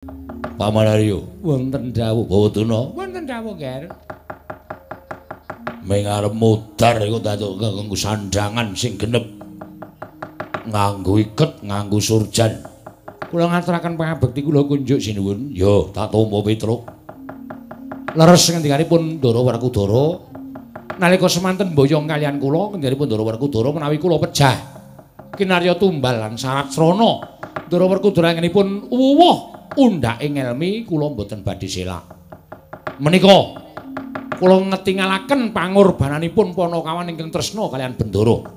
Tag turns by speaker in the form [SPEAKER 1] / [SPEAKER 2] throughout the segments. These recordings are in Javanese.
[SPEAKER 1] Paman Aryo, wonten dawuh Bawadana.
[SPEAKER 2] Wonten dawuh, Ger.
[SPEAKER 1] Ming arep mudhar iku datuk nganggo sandhangan sing genep. Nganggo iket, nganggo surjan.
[SPEAKER 2] Kula ngaturaken pangabekti kula kunjuk sinuwun.
[SPEAKER 1] Yo, tak tampa Petruk.
[SPEAKER 2] Leres ngendikanipun Ndara Werkudara nalika semanten mboyong kaliyan kula, ngendikanipun Ndara Werkudara menawi kula pejah kinarya tumbal lan syarat srana. Ndara Werkudara anggenipun wuwuh undhake ngelmi kula mboten badhe selak. Menika kula ngetingalaken pangorbananipun Panakawan ingkang tresna kaliyan Bendara.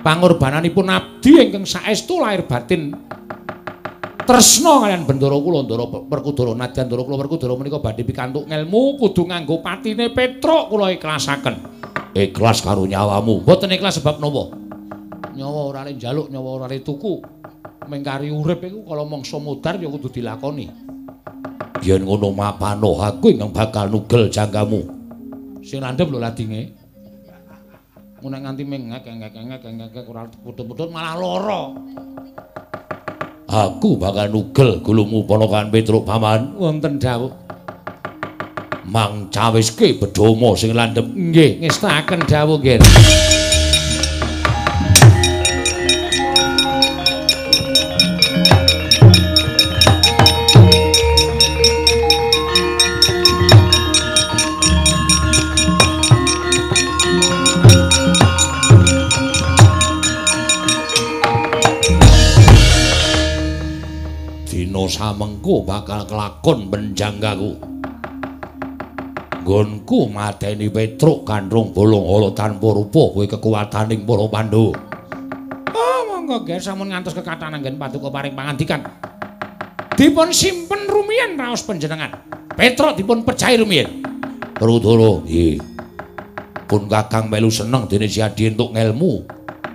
[SPEAKER 2] Pangorbananipun abdi ingkang saestu lahir batin tresna kaliyan Bendara kula Ndara Werkudara. Nadyan Ndara kula Werkudara menika badhe pikantuk ngelmu kudu nganggo patine Petruk kula ikhlasaken.
[SPEAKER 1] Ikhlas karo nyawamu.
[SPEAKER 2] Mboten ikhlas sebab napa? Nyawa ora le njaluk, nyawa ora le tuku. Mengkari urip iku kala mangsa mudhar ya kudu dilakoni.
[SPEAKER 1] Yen ngono mapano aku ingkang bakal nugel janggamu.
[SPEAKER 2] Sing landhep lho ladinge. Mun nek nganti mengek-ngek-ngek ora putut-putut malah lara.
[SPEAKER 1] Aku bakal nugel gulumu Ponokan Petruk Paman.
[SPEAKER 2] Wonten dawuh.
[SPEAKER 1] Mang cawiske bedhoma sing landhep.
[SPEAKER 2] Nggih, ngestakaken dawuh nggih.
[SPEAKER 1] Samengko bakal kelakon penjanggaku. Nggonku mateni Petruk gandrung bolong ala tanpa rupa kuwi kekuwataning para Pandhawa.
[SPEAKER 2] Oh, monggo nggih sampun ngantos kekathahan anggen paduka paring pangandikan. Dipun simpen rumiyin raos panjenengan. Petruk dipun pejahi rumiyin.
[SPEAKER 1] Werkudara, nggih. Pun Kakang melu seneng dene Siadi entuk ngelmu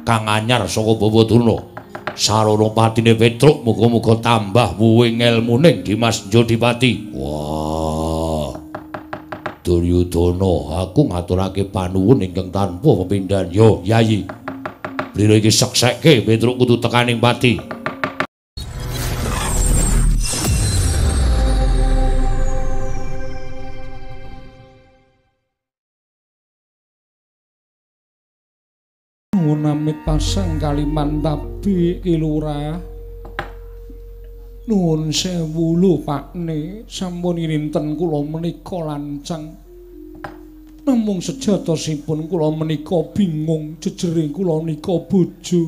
[SPEAKER 1] kang anyar saka Bawadana. Sarana patine Petruk muga-muga tambah wuwe ngelmuning Dimas Jodipati. Wah. Duryudana, aku ngaturake panuwun ingkang tanpa pepindhan. Yo, Yayi. Blira iki seksekke Petruk kudu tekaning pati.
[SPEAKER 2] Amit pasang kaliman tabi Ki Lurah. Nuwun sewu lho Pakne, sampun irinten kula menika lancang. Namung sejatosipun kula menika bingung jejere kula nika bojo.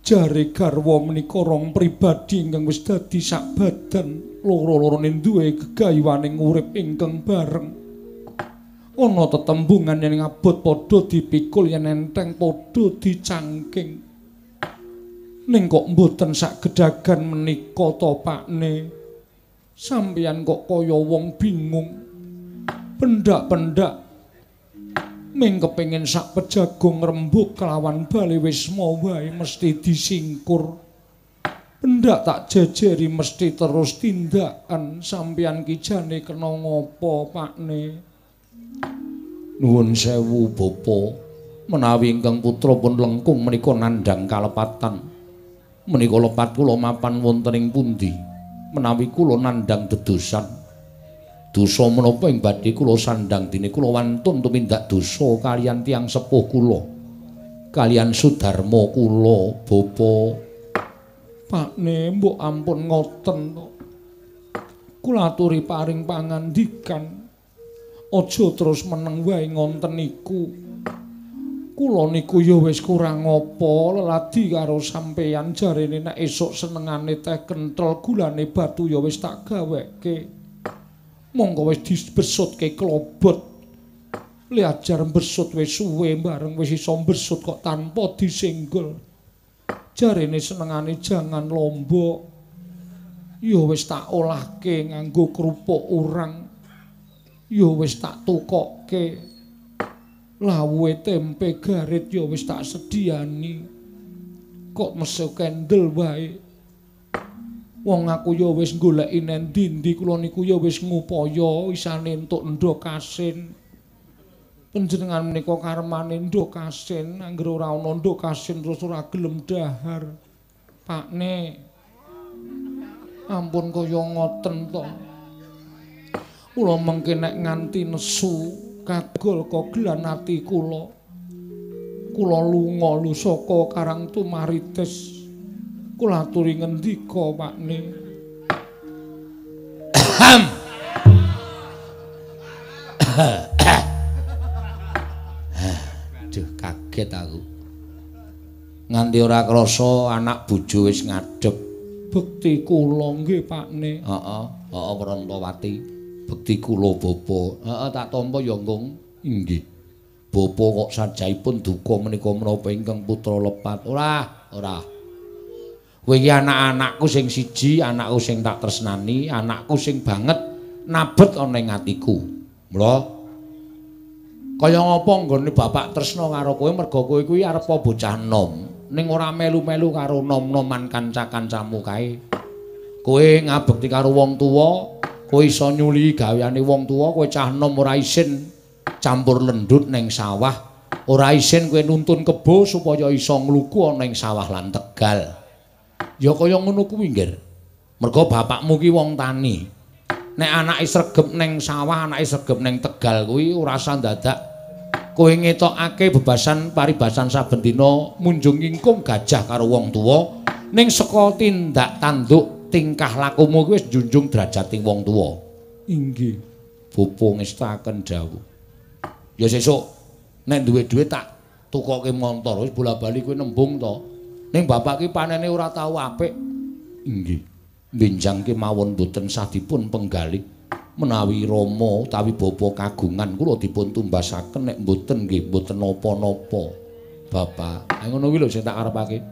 [SPEAKER 2] Jare garwa menika rong pribadi ingkang wis dadi sak badan, loro-lorone duwe gegayuhaning urip ingkang bareng. Ana tetembungan yen ngabot padha dipikul, yen enteng padha dicangking. Ning kok mboten sak gedagan menika to Pakne. Sampeyan kok kaya wong bingung. Pendak-pendak ming kepengin sak pejago ngrembug kelawan bale wisma wae mesti disingkur. Pendak tak jejeri mesti terus tindakan. Sampeyan ki jane kena ngopo Pakne?
[SPEAKER 1] Nuwun sewu bapa, menawi ingkang putra pun lengkung menika nandhang kalepatan. Menika lepat kula mapan wonten ing pundi? Menawi kula nandhang dedosan, dosa menapa ing badhe kula sandhang dene kula wantun tumindak dosa kaliyan tiyang sepuh kula, kaliyan sudarma kula, bapa.
[SPEAKER 2] Pakne, mbok ampun ngoten to. Kula aturi paring pangandikan. Aja terus meneng wae ngonten niku. Kula niku ya wis kurang apa leladi karo sampeyan, jarene nek esuk senengane teh kenthel gulane batu ya wis tak gaweke. Monggo wis dibesutke klobot. Le ajar besut wis suwe bareng wis iso besut kok tanpa disenggol. Jarene senengane jangan lombok. Ya wis tak olahke nganggo kerupuk urang. Ya wis tak tukokke. Lawuhe tempe garit ya wis tak sediani. Kok mesu kendel wae. Wong aku ya wis goleki nendi-endi, kula niku ya wis ngupaya isane entuk endhog asin. Panjenengan menika karmane endhog asin, anggere ora ana endhog asin terus ora gelem dahar. Pakne. Ampun kaya ngoten to. Kula mengke nek nganti nesu kagol kogelan ati kula. Kula lunga lusaka Karang Tumaritis. Kula aturi ngendika Pakne.
[SPEAKER 1] Aduh, kaget aku. Nganti ora krasa anak bojo wis ngadhep.
[SPEAKER 2] Bekti kula nggih Pakne.
[SPEAKER 1] Heeh, heeh Prantawati. Bekti kula bapa. Heeh, tak tampa ya, Nggung. Inggih. Bapa kok sajaipun duka menika menapa ingkang putra lepat. Ora, ora. Kowe iki anak-anakku sing siji, anakku sing tak tresnani, anakku sing banget nabet ana ing atiku. Mula kaya ngapa nggone bapak tresna karo kowe merga kowe kuwi arep bocah nom, ning ora melu-melu karo nom-noman kanca-kancamu kae. Kowe ngabekti karo wong tuwa, kowe iso nyuli gaweane wong tuwa, kowe cah nom ora isin campur lendut ning sawah, ora isin kowe nuntun kebo supaya iso ngluku ana ing sawah lan tegal. Ya kaya ngono kuwi, Nggir. Merga bapakmu ki wong tani. Nek anake sregep ning sawah, anake sregep ning tegal kuwi ora usah dadak kowe ngetokake bebasan paribasan saben dina munjung ingkung gajah karo wong tuwa, ning saka tindak tanduk tingkah lakumu kuwi wis njunjung derajating wong tuwa.
[SPEAKER 2] Inggih.
[SPEAKER 1] Bapa ngestaken dawuh. Ya sesuk nek duwe dhuwit tak tukoke montor, wis bola-bali kowe nembung to. Ning bapak ki panene ora tau apik. Inggih. Benjang kemawon boten sah dipun penggalih. Menawi rama utawi bapa kagungan kula dipun tumbasaken, nek mboten nggih mboten napa-napa. Bapak, ha ngono kuwi lho sing tak karepake.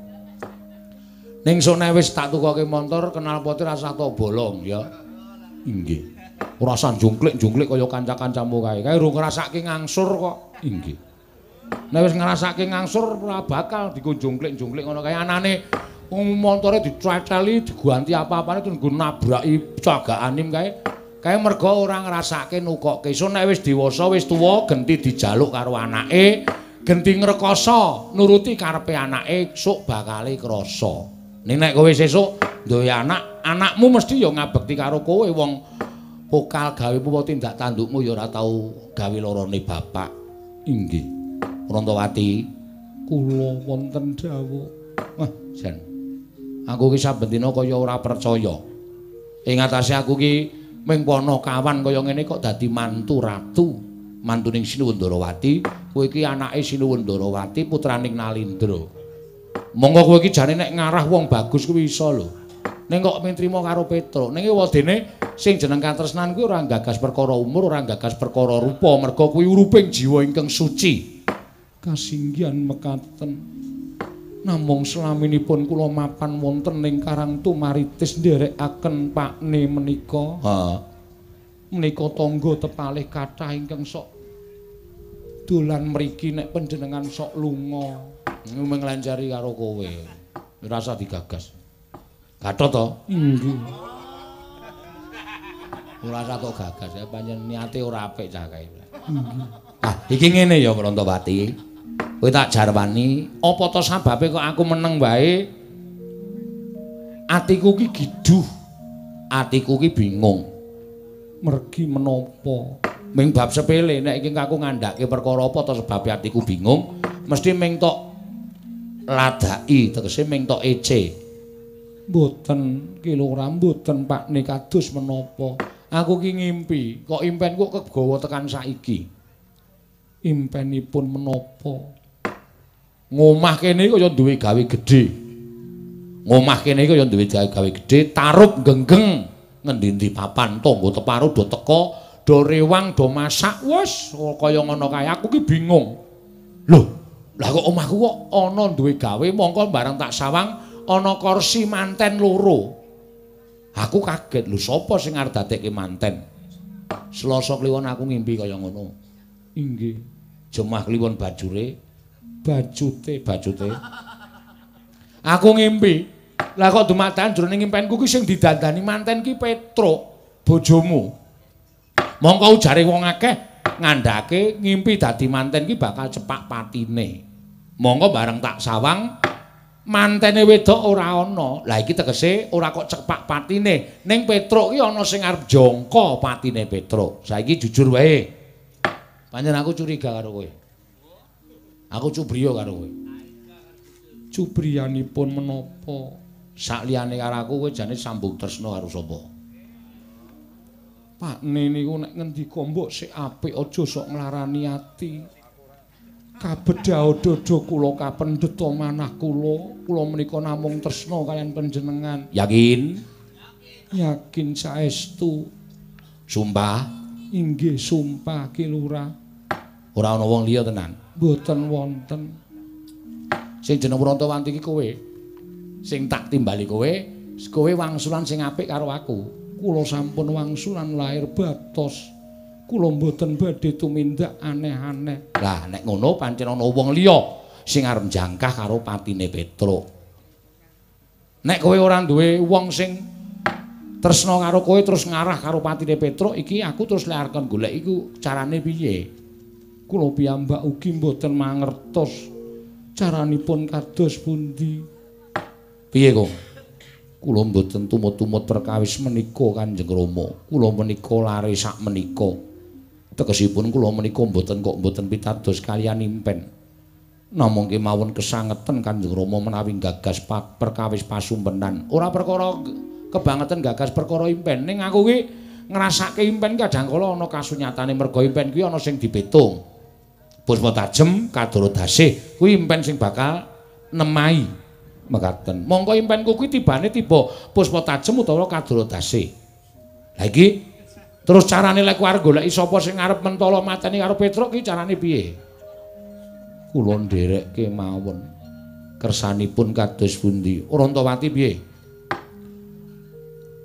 [SPEAKER 1] Ning sok nek wis tak tukoke montor knalpote ora usah tok bolong ya. Inggih. Ora usah jungklik-jungklik kaya kanca-kancamu kae. Kae urung ngrasake ngangsur kok. Inggih. Nek wis ngrasake ngangsur ora bakal digo jungklik-jungklik ngono kae. Anane montore diceceli, diganti apa-apane terus nggo nabraki cagakane kae. Kae merga ora ngrasake nukokke. So nek wis dewasa, wis tuwa, genti dijaluk karo anake, genti ngrekoso nuruti karepe anake, sok bakale krasa. Ning nek kowe sesuk duwe anak, anakmu mesti ya ngabekti karo kowe, wong pokal gawe apa tindak tandukmu ya ora tau gawe lorone bapak. Inggih. Prantawati,
[SPEAKER 2] kula wonten dawuh.
[SPEAKER 1] Wah, jan. Aku ki saben dina kaya ora percaya. Ing atase aku ki ming ponokawan kaya ngene kok dadi mantu ratu, mantuning Sinuwun Ndarawati. Kowe iki anake Sinuwun Ndarawati, putraning Nalindra. Monggo kowe iki jane nek ngarah wong bagus kuwi iso lho. Ning kok mung trima karo Petruk. Ning wadene sing jeneng katresnan kuwi ora nggagas perkara umur, ora nggagas perkara rupa, merga kuwi uruping jiwa ingkang suci.
[SPEAKER 2] Kasinggihan mekaten. Namung selaminipun kula mapan wonten ing Karang Tumaritis nderekaken Pakne menika.
[SPEAKER 1] Heeh.
[SPEAKER 2] Menika tangga tepalih kathah ingkang sok dolan mriki nek panjenengan sok lunga.
[SPEAKER 1] Mung nglancari karo kowe. Ora usah digagas. Gatot to?
[SPEAKER 2] Inggih.
[SPEAKER 1] Ora usah tok gagas, ya pancen niate ora apik cah kae.
[SPEAKER 2] Inggih.
[SPEAKER 1] Ah, iki ngene ya Prantawati. Kowe tak jarwani, apa to sababe kok aku meneng wae? Atiku ki giduh. Atiku ki bingung.
[SPEAKER 2] Mergi menapa?
[SPEAKER 1] Ming bab sepele nek iki aku ngandhake perkara apa to sebabe atiku bingung, mesti ming tok ladaki, tegese ming tok ece.
[SPEAKER 2] Mboten ki lho ora mboten Pakne kados menapa. Aku ki ngimpi, kok impenku kegawa tekan saiki. Impenipun menapa?
[SPEAKER 1] Ngomah kene kaya duwe gawe gedhe. Ngomah kene kaya duwe gawe gedhe, tarup genggeng ngendi-endi papan tangga teparo do teka, do rewang, do masak, wis kaya ngono kae. Aku ki bingung. Lho, lah kok omahku kok ana duwe gawe, mongko bareng tak sawang ana kursi manten loro. Aku kaget, lho sapa sing arep dadekke manten? Selasa kliwon aku ngimpi kaya ngono.
[SPEAKER 2] Inggih.
[SPEAKER 1] Jemah kliwon bajure,
[SPEAKER 2] bajute,
[SPEAKER 1] bajute. Aku ngimpi. Lah kok dumadakan jroning impenku ki sing didandani manten ki Petruk, bojomu. Mongko ujare wong akeh ngandhake ngimpi dadi manten ki bakal cepak patine. Mongko bareng tak sawang Mantene wedok ora ana. Lah iki tegese ora kok cepak patine. Ning Petruk ki ana sing arep jangka patine Petruk. Saiki jujur wae. Pancen aku curiga karo kowe. Aku cubriya karo kowe.
[SPEAKER 2] Cubriyanipun menapa?
[SPEAKER 1] Sakliyane karo aku kowe jane sambung tresna karo sapa?
[SPEAKER 2] Pakne niku nek ngendika mbok sik apik aja sok nglarani ati. Kabedhao dada kula kapendheta manah kula, kula menika namung tresna kaliyan panjenengan.
[SPEAKER 1] Yakin?
[SPEAKER 2] Yakin saestu.
[SPEAKER 1] Sumpah?
[SPEAKER 2] Inggih sumpah Ki Lurah.
[SPEAKER 1] Ora ana wong liya tenan?
[SPEAKER 2] Mboten wonten.
[SPEAKER 1] Sing jeneng Wrontawanti iki kowe. Sing tak timbali kowe, kowe wangsulan sing apik karo aku.
[SPEAKER 2] Kula sampun wangsulan lahir batos. Kula mboten badhe tumindak aneh-aneh.
[SPEAKER 1] Lah nek ngono pancen ana wong liya sing arep jangkah karo patine Petruk. Nek kowe ora duwe wong sing tresna karo kowe terus ngarah karo patine Petruk iki aku terus lek arep golek iku carane piye?
[SPEAKER 2] Kula piyambak ugi mboten mangertos caranipun kados pundi.
[SPEAKER 1] Piye kok? Kula mboten tumut-tumut perkawis menika Kanjeng Rama. Kula menika lare sak menika. Tegesipun kula menika mboten kok mboten pitados kaliyan impen. Namung kemawon kesangeten Kanjeng Rama menawi gagas perkawis pasumpenan. Ora perkara kebangetan gagas perkara impen. Ning aku ki ngrasake impen kadang kala ana kasunyatane merga impen kuwi ana sing dipitung. Puspa tajem kadara dasih kuwi impen sing bakal nemahi mekaten. Mongko impenku kuwi tibane tiba puspa tajem utawa kadara dasih. Lah iki terus carane lek arep goleki sapa sing arep mentala mateni karo Petruk ki carane piye? Kula nderekke mawon. Kersanipun kados pundi? Wrontawati piye?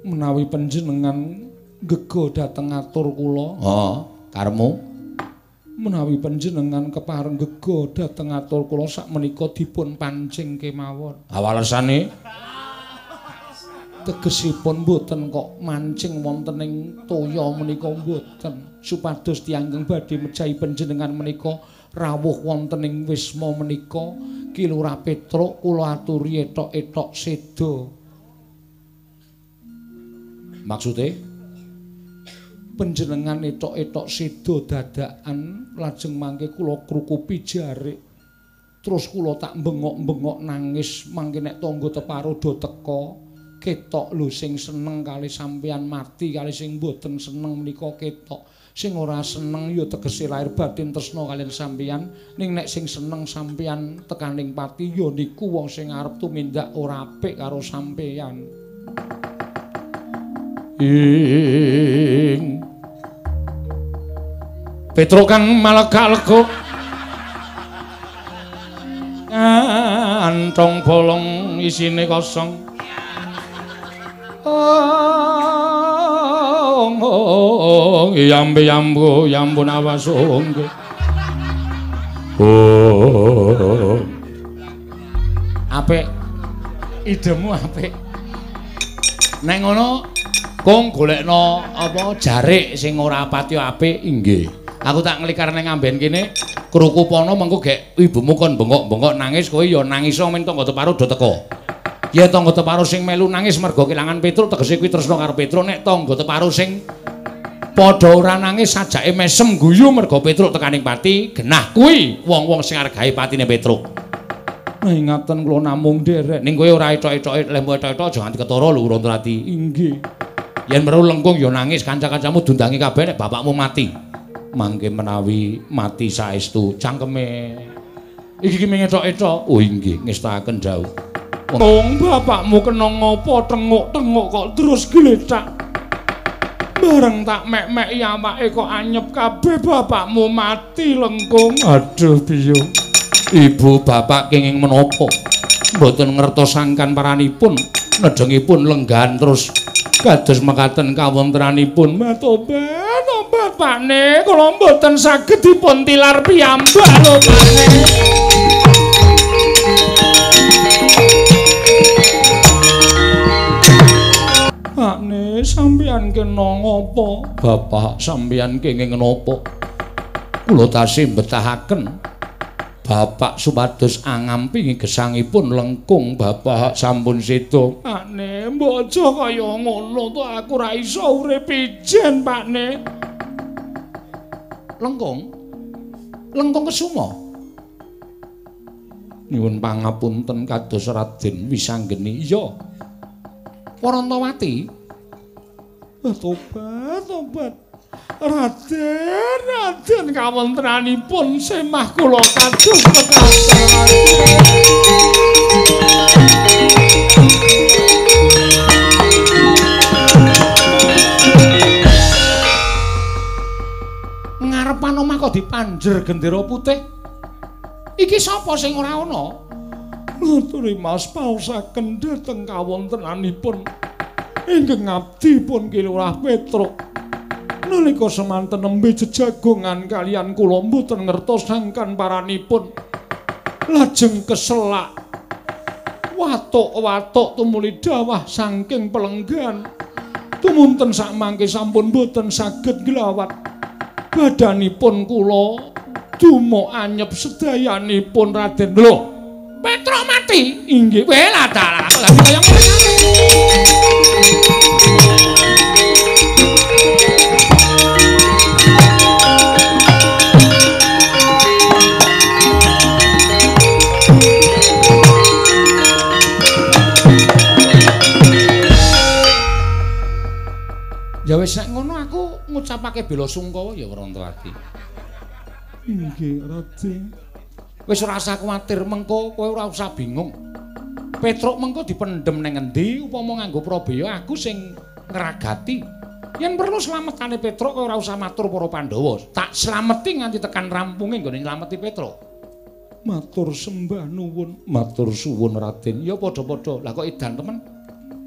[SPEAKER 2] Menawi panjenengan gega dhateng atur kula.
[SPEAKER 1] Heeh, karepmu?
[SPEAKER 2] Menawi panjenengan kepareng gega dhateng atur kula sakmenika dipun pancing kemawon.
[SPEAKER 1] Awalesane
[SPEAKER 2] tegesipun mboten kok mancing wonten ing toya menika mboten, supados tiyang ingkang badhe mejahi panjenengan menika rawuh wonten ing wisma menika Ki Lurah Petruk kula aturi etok-etok seda.
[SPEAKER 1] Maksude
[SPEAKER 2] panjenengan etok-etok seda dadakan lajeng mangke kula krukupi jarik terus kula tak bengok-bengok nangis mangke nek tangga teparo do teka ketok lho sing seneng kali sampeyan mati kali sing mboten seneng menika ketok, sing ora seneng ya tegese lahir batin tresna kaliyan sampeyan, ning nek sing seneng sampeyan tekaning pati ya niku wong sing arep tumindak ora apik karo sampeyan.
[SPEAKER 1] Ing Petruk kang malega-lega kantong bolong isine kosong. Oh, yambe yambo yambun awas ongge. Oh. Apik. Idemu apik. Nek ngono kong golekno apa jarik sing ora pati apik inggih. Aku tak nglikar ning amben kene krukupana mengko gek ibumu kon bengok-bengok nangis kowe ya nangis men tangga teparo do teko. Ya tangga teparo sing melu nangis mergo kelangan Petruk tegese kuwi tresna karo Petruk, nek tangga teparo sing padha ora nangis sajake mesem guyu mergo Petruk tekaning pati genah kuwi wong-wong sing arep gawe patine Petruk.
[SPEAKER 2] Nah ingaten kula namung nderek
[SPEAKER 1] ning kowe ora etok-etoke lehmu etok-etok aja nganti ketara lho Wrontawati.
[SPEAKER 2] Inggih.
[SPEAKER 1] Yen weruh lengkung ya nangis kanca-kancamu dundangi kabeh nek bapakmu mati. Mangke menawi mati saestu cangkeme. Iki ki mung etok-etok. Oh inggih ngestakaken dawuh.
[SPEAKER 2] Wong bapakmu kena ngopo tenguk-tenguk kok terus glecak. Bareng tak mek-meki awake kok anyep kabeh bapakmu mati lengkung.
[SPEAKER 1] Aduh piye. Ibu bapak kenging menapa? Mboten ngertos sangkan paranipun, nedengipun lenggahan terus kados mekaten kawontenanipun.
[SPEAKER 2] Tobat, tobat Pakne, kula mboten saged dipun tilar piyambak lho Pakne. Pakne, sampeyan kena ngopo?
[SPEAKER 1] Bapak sampeyan kenging napa? Kula tasih mbetahaken Bapak supados angampingi gesangipun Lengkung bapak sampun seda.
[SPEAKER 2] Pakne, mbok aja kaya ngono to, aku ora iso urip ijen, Pakne.
[SPEAKER 1] Lengkung? Lengkung Kesuma. Nyuwun pangapunten kados Raden Wisanggeni. Iya. Warantawati.
[SPEAKER 2] Tobat, tobat. Raden, Raden kawontenanipun semah kula kados pekasan.
[SPEAKER 1] Ngarepan omah kok dipanjer gendera putih. Iki sapa sing ora ana?
[SPEAKER 2] Ngaturi Mas paosaken dhateng kawontenanipun ingkang abdi pun Ki Lurah Petruk. Nalika semanten nembe jejagongan kaliyan kula mboten ngertos sangkan paranipun. Lajeng keselak watuk-watuk tumuli dawah saking pelenggan. Tumunten sakmangke sampun mboten saged nglawat. Badanipun kula dumuk anyep sedayanipun Raden.
[SPEAKER 1] Lho, Petruk mati? Inggih. Weh lah dalah kok dadi kaya ngene. Ya wis nek ngono aku ngucapake bela sungkawa ya Warantawati.
[SPEAKER 2] Inggih, Raden.
[SPEAKER 1] Wis ora usah kuwatir mengko kowe ora usah bingung. Petruk mengko dipendhem nang endi upama nganggo prabeya aku sing ngragati. Yen perlu slametane Petruk kowe ora usah matur para Pandhawa. Tak slameti nganti tekan rampunge nggone nylameti Petruk.
[SPEAKER 2] Matur sembah nuwun,
[SPEAKER 1] matur suwun Raden. Ya padha-padha. Lah kok edan temen.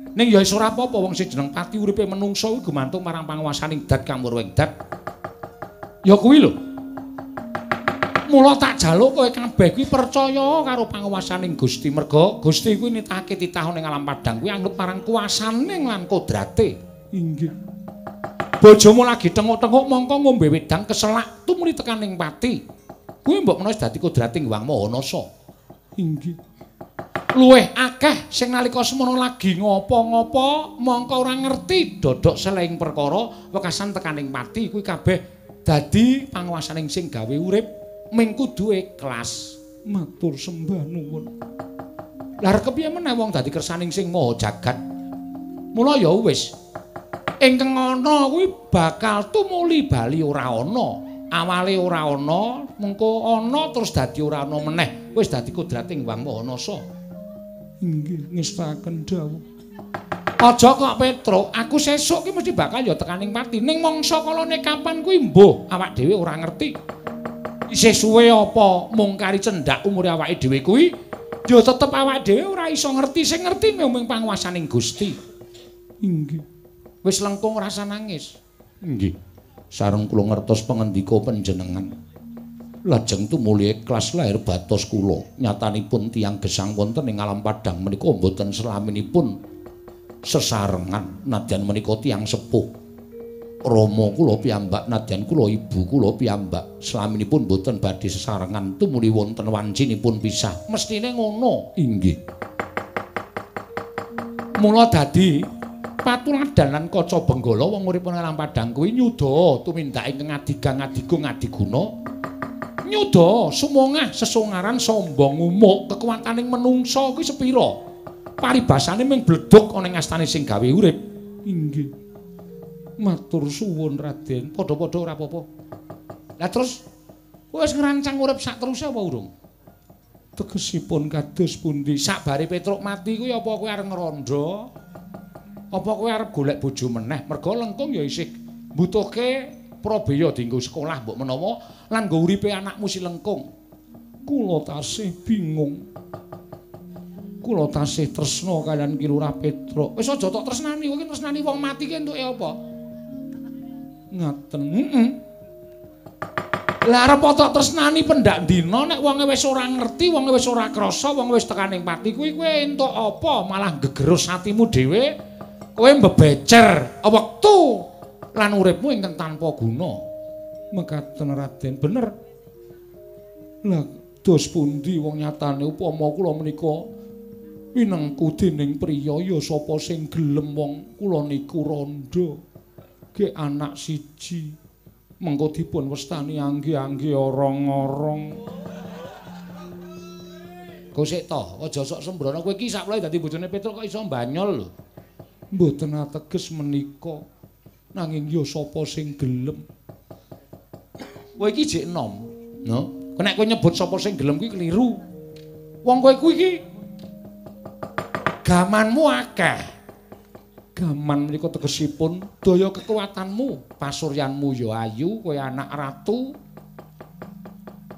[SPEAKER 1] Ning ya wis ora apa-apa wong sing jeneng pati uripe menungsa kuwi gumantung marang panguwasaning dat kamurwing dat. Ya kuwi lho. Mula tak jaluk kowe kabeh kuwi percaya karo panguwasaning Gusti merga Gusti kuwi nitahake titah ning alam padhang kuwi anut marang kuasane lan kodrate.
[SPEAKER 2] Inggih.
[SPEAKER 1] Bojomu lagi tenguk-tenguk mongko ngombe wedang keselak tumuli tekan ning pati. Kuwi mbok menawa dadi kodrating Hyang Maha Nasa.
[SPEAKER 2] Inggih.
[SPEAKER 1] Luwih akeh sing nalika semono lagi ngopo-ngopo mongko ora ngerti dodok seleing perkara wekasan tekaning pati kuwi kabeh dadi panguwasaning sing gawe urip ming kudu ikhlas.
[SPEAKER 2] Matur sembah nuwun.
[SPEAKER 1] Lah kepiye meneh wong dadi kersaning sing maha jagat. Mula ya wis ingkang ana kuwi bakal tumuli bali ora ana. Awale ora ana, mengko ana terus dadi ora ana meneh. Wis dadi kodrating Hyang Maha Nasa.
[SPEAKER 2] Inggih, ngestaken dawuh.
[SPEAKER 1] Aja kok Petruk, aku sesuk ki mesti bakal ya tekaning pati. Ning mangsa kalane kapan kuwi mbuh awak dhewe ora ngerti. Isih suwe apa mung kari cendhak umure awake dhewe kuwi, ya tetep awake dhewe ora iso ngerti. Sing ngerti mung panguwasaning Gusti.
[SPEAKER 2] Inggih.
[SPEAKER 1] Wis lengkung rasa nangis. Inggih. Sareng kula ngertos pangendika panjenengan. Lajeng tumuli ikhlas lahir batos kula. Nyatanipun tiyang gesang wonten ing alam padhang menika mboten selaminipun sesarengan nadyan menika tiyang sepuh. Rama kula piyambak nadyan kula ibu kula piyambak selaminipun mboten badhe sesarengan tumuli wonten wancinipun pisah. Mestine ngono. Inggih. Mula dadi patuladan lan kaca benggala wong urip ing alam padhang kuwi nyuda tumindak ingkang adigang adigung adiguna. Nyuda sumongah sesongaran sombong umuk kekuwataning menungsa kuwi sepira. Paribasane mung bledhug ana ing astane sing gawe urip.
[SPEAKER 2] Inggih. Matur suwun Raden.
[SPEAKER 1] Padha-padha ora apa-apa. Lah terus kowe wis ngrancang urip sak teruse apa urung?
[SPEAKER 2] Tegesipun kados pundi?
[SPEAKER 1] Sakbare Petruk mati kuwi apa kowe arep ngrondo? Apa kowe arep golek bojo meneh? Merga Lengkung ya isih mbutuhke prabeya dienggo sekolah mbok menawa lan nggo uripe anakmu si Lengkung.
[SPEAKER 2] Kula tasih bingung. Kula tasih tresna kaliyan Ki Lurah Petruk.
[SPEAKER 1] Wis aja tok tresnani, kowe ki tresnani wong mati ki entuke apa?
[SPEAKER 2] Ngaten. Heeh.
[SPEAKER 1] Lah arep tok tresnani pendak dina nek wonge wis ora ngerti, wonge wis ora krasa, wonge wis tekaning pati kuwi kowe entuk apa? Malah gegerus atimu dhewe. Kowe mbebecer wektu lan uripmu ingkang tanpa guna.
[SPEAKER 2] Mekaten Raden.
[SPEAKER 1] Bener.
[SPEAKER 2] Lah Kados pundi wong nyatane upama kula menika winengku dening priya ya sapa sing gelem wong kula niku randha. Ge anak siji mengko dipun wastani angge-angge orong-orong.
[SPEAKER 1] Kok sik to, aja sok sembrono kowe iki sakloe dadi bojone Petruk kok iso banyol lho.
[SPEAKER 2] Mboten ateges menika. Nanging ya sapa sing gelem?
[SPEAKER 1] Kowe iki jek enom, no? Nek kowe nyebut sapa sing gelem kuwi keliru. Wong kowe kuwi iki gamanmu akeh.
[SPEAKER 2] Gaman menika tegesipun daya kekuatanmu, pasuryanmu ya ayu, kowe anak ratu.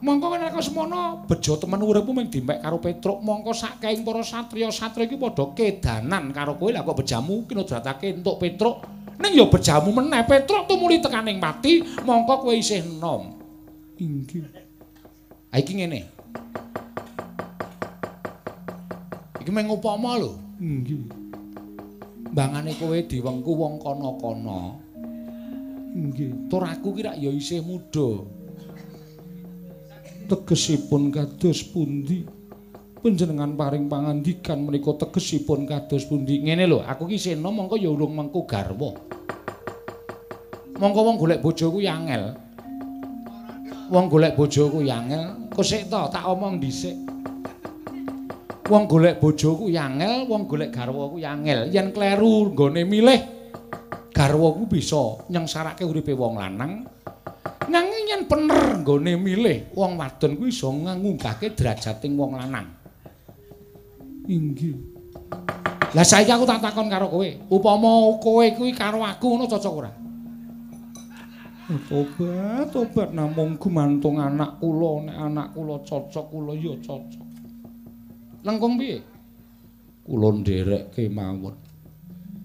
[SPEAKER 1] Mongko nek semono bejo temen uripmu mung dimek karo Petruk, mongko saking para satriya-satriya iki padha kedanan karo kowe. Lah kok bejamu kinodratake entuk Petruk, ning ya bejamu meneh Petruk tumuli tekaning pati, mongko kowe isih enom.
[SPEAKER 2] Inggih.
[SPEAKER 1] Ha iki ngene. Iki mung upama lho.
[SPEAKER 2] Inggih.
[SPEAKER 1] Mbangane kowe diwengku wong kono-kono.
[SPEAKER 2] Inggih.
[SPEAKER 1] Tur aku ki rak ya isih muda.
[SPEAKER 2] Tegesipun kados pundi? Panjenengan paring pangandikan menika tegesipun kados pundi?
[SPEAKER 1] Ngene lho, aku ki isih enom mongko ya urung mengku garwa. Mongko wong golek bojo kuwi angel. Wong golek bojo kuwi angel. Kok sik to tak omong dhisik. Wong golek bojo kuwi angel, wong golek garwa kuwi angel. Yen kleru nggone milih garwa kuwi bisa nyengsarake uripe wong lanang. Nanging yen bener nggone milih wong wadon kuwi iso ngunggahke derajating wong lanang.
[SPEAKER 2] Inggih.
[SPEAKER 1] Lah saiki aku tak takon karo kowe, upama kowe kuwi karo aku ngono cocok ora?
[SPEAKER 2] Tobat, tobat namung gumantung anak kula, nek anak kula cocok kula ya cocok.
[SPEAKER 1] Lengkung piye?
[SPEAKER 2] Kula nderek kemawon.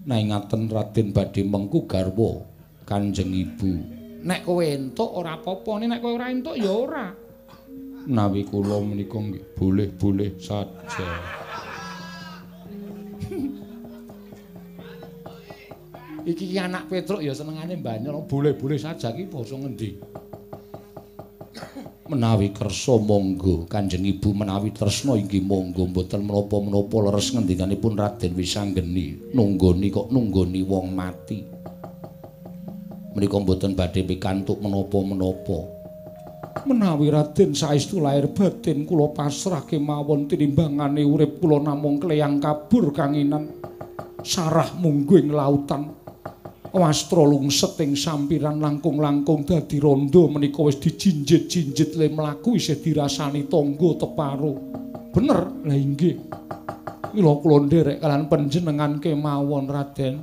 [SPEAKER 2] Nek ngaten Raden badhe mengku garwa Kanjeng Ibu.
[SPEAKER 1] Nek kowe entuk ora apa-apa, nek kowe ora entuk ya ora.
[SPEAKER 2] Menawi kula menika nggih boleh-boleh saja.
[SPEAKER 1] Iki ki anak Petruk ya senengane banyol, boleh-boleh saja ki basa ngendi?
[SPEAKER 2] Menawi kersa monggo Kanjeng Ibu, menawi tresna inggih monggo, mboten menapa-menapa leres ngendikanipun Raden Wisanggeni. Nunggoni kok nunggoni wong mati. Menika mboten badhe pikantuk menapa-menapa. Menawi Raden saestu lair batin kula pasrah kemawon tinimbangane urip kula namung kleyang kabur kanginan sarah mungguing lautan. Wastra lungset ing sampiran langkung-langkung dadi rondo menika wis dijinjit-jinjit le mlaku isih dirasani tangga teparo. Bener? Lah inggih. Mila kula nderek kalian panjenengan kemawon Raden.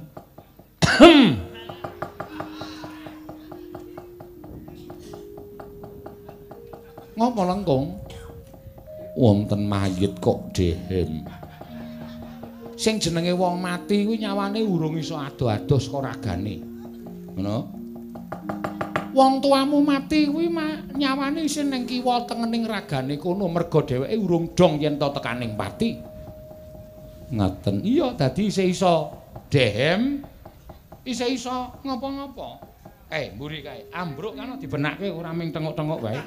[SPEAKER 1] Ngopo lengkung?
[SPEAKER 2] Wonten mayit kok dehem.
[SPEAKER 1] Sing jenenge wong mati kuwi nyawane urung iso ado-ado saka ragane. Ngono. Wong tuamu mati kuwi nyawane isih ning kiwa tengening ragane kono merga dheweke urung dong yen to tekaning pati.
[SPEAKER 2] Ngaten.
[SPEAKER 1] Iya, dadi isih iso dehem, isih iso ngopo-ngopo. Mburi kae, ambruk kan dibenakke ora ming tengok-tengok wae.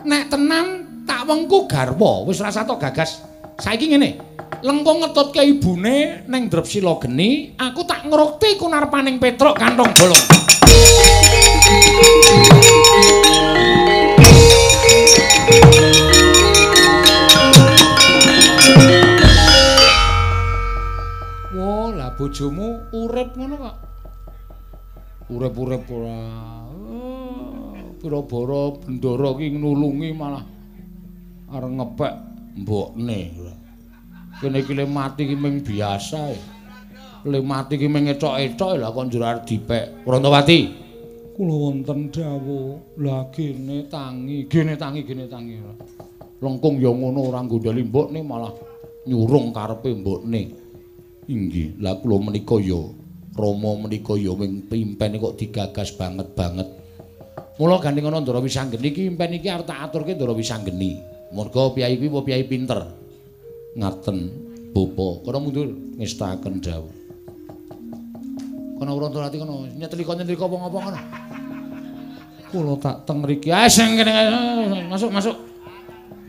[SPEAKER 1] Nek tenan tak wengku garwa, wis rasa tok gagas. Saiki ngene, lengkung ngetutke ibune ning Drepsila geni, aku tak ngrukti kunarpaning Petruk kantong bolong. Wah, lah bojomu urip ngono kok. Urip-urip ora. Pira-bara bendara ki nulungi malah arep ngepek mbokne. Kene iki le mati ki ming biasa. Le mati ki ming ethok-ethok lah kok njur arep dipek. Prantawati.
[SPEAKER 2] Kula wonten dawuh. Lah gene tangi, gene tangi, gene tangi.
[SPEAKER 1] Lengkung ya ngono ora nggondheli mbokne malah nyurung karepe mbokne.
[SPEAKER 2] Inggih, lah kula menika ya Rama menika ya ming pimpene kok digagas banget-banget.
[SPEAKER 1] Mula gandeng ana Ndara Wisanggeni iki impen iki arep tak aturke Ndara Wisanggeni. Merga piyai kuwi piyai pinter.
[SPEAKER 2] Ngaten, Bapa.
[SPEAKER 1] Kono mundur
[SPEAKER 2] ngestaken dawuh.
[SPEAKER 1] Kono Prantawati kono nyetlika-nyetlika wong apa kono.
[SPEAKER 2] Kula tak teng mriki. Ah sing kene masuk masuk.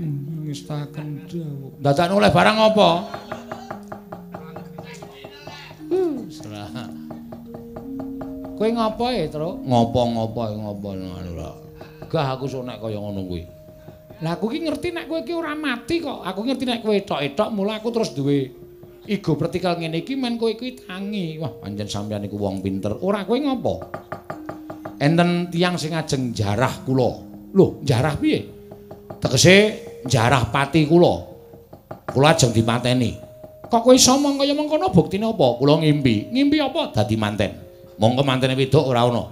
[SPEAKER 2] Ngestaken dawuh. Dadakno oleh barang apa? Serah. Kowe ngopo e, Truk? Ngopo-ngopo ngopo ora. Gah aku sok nek kaya ngono kuwi. Lah aku ki ngerti nek kowe ki ora mati kok. Aku ngerti nek kowe etok-etok mula aku terus duwe igo pertikal ngene iki men kowe kuwi tangi. Wah, pancen sampeyan iku wong pinter. Ora kowe ngopo? Enten tiyang sing ajeng jarah kula. Lho, jarah piye? Tegese jarah pati kula. Kula ajeng dipateni. Kok kowe iso mong kaya mengkono buktine apa? Kula ngimpi. Ngimpi apa? Dadi manten. Mongko mantene wedok ora ana.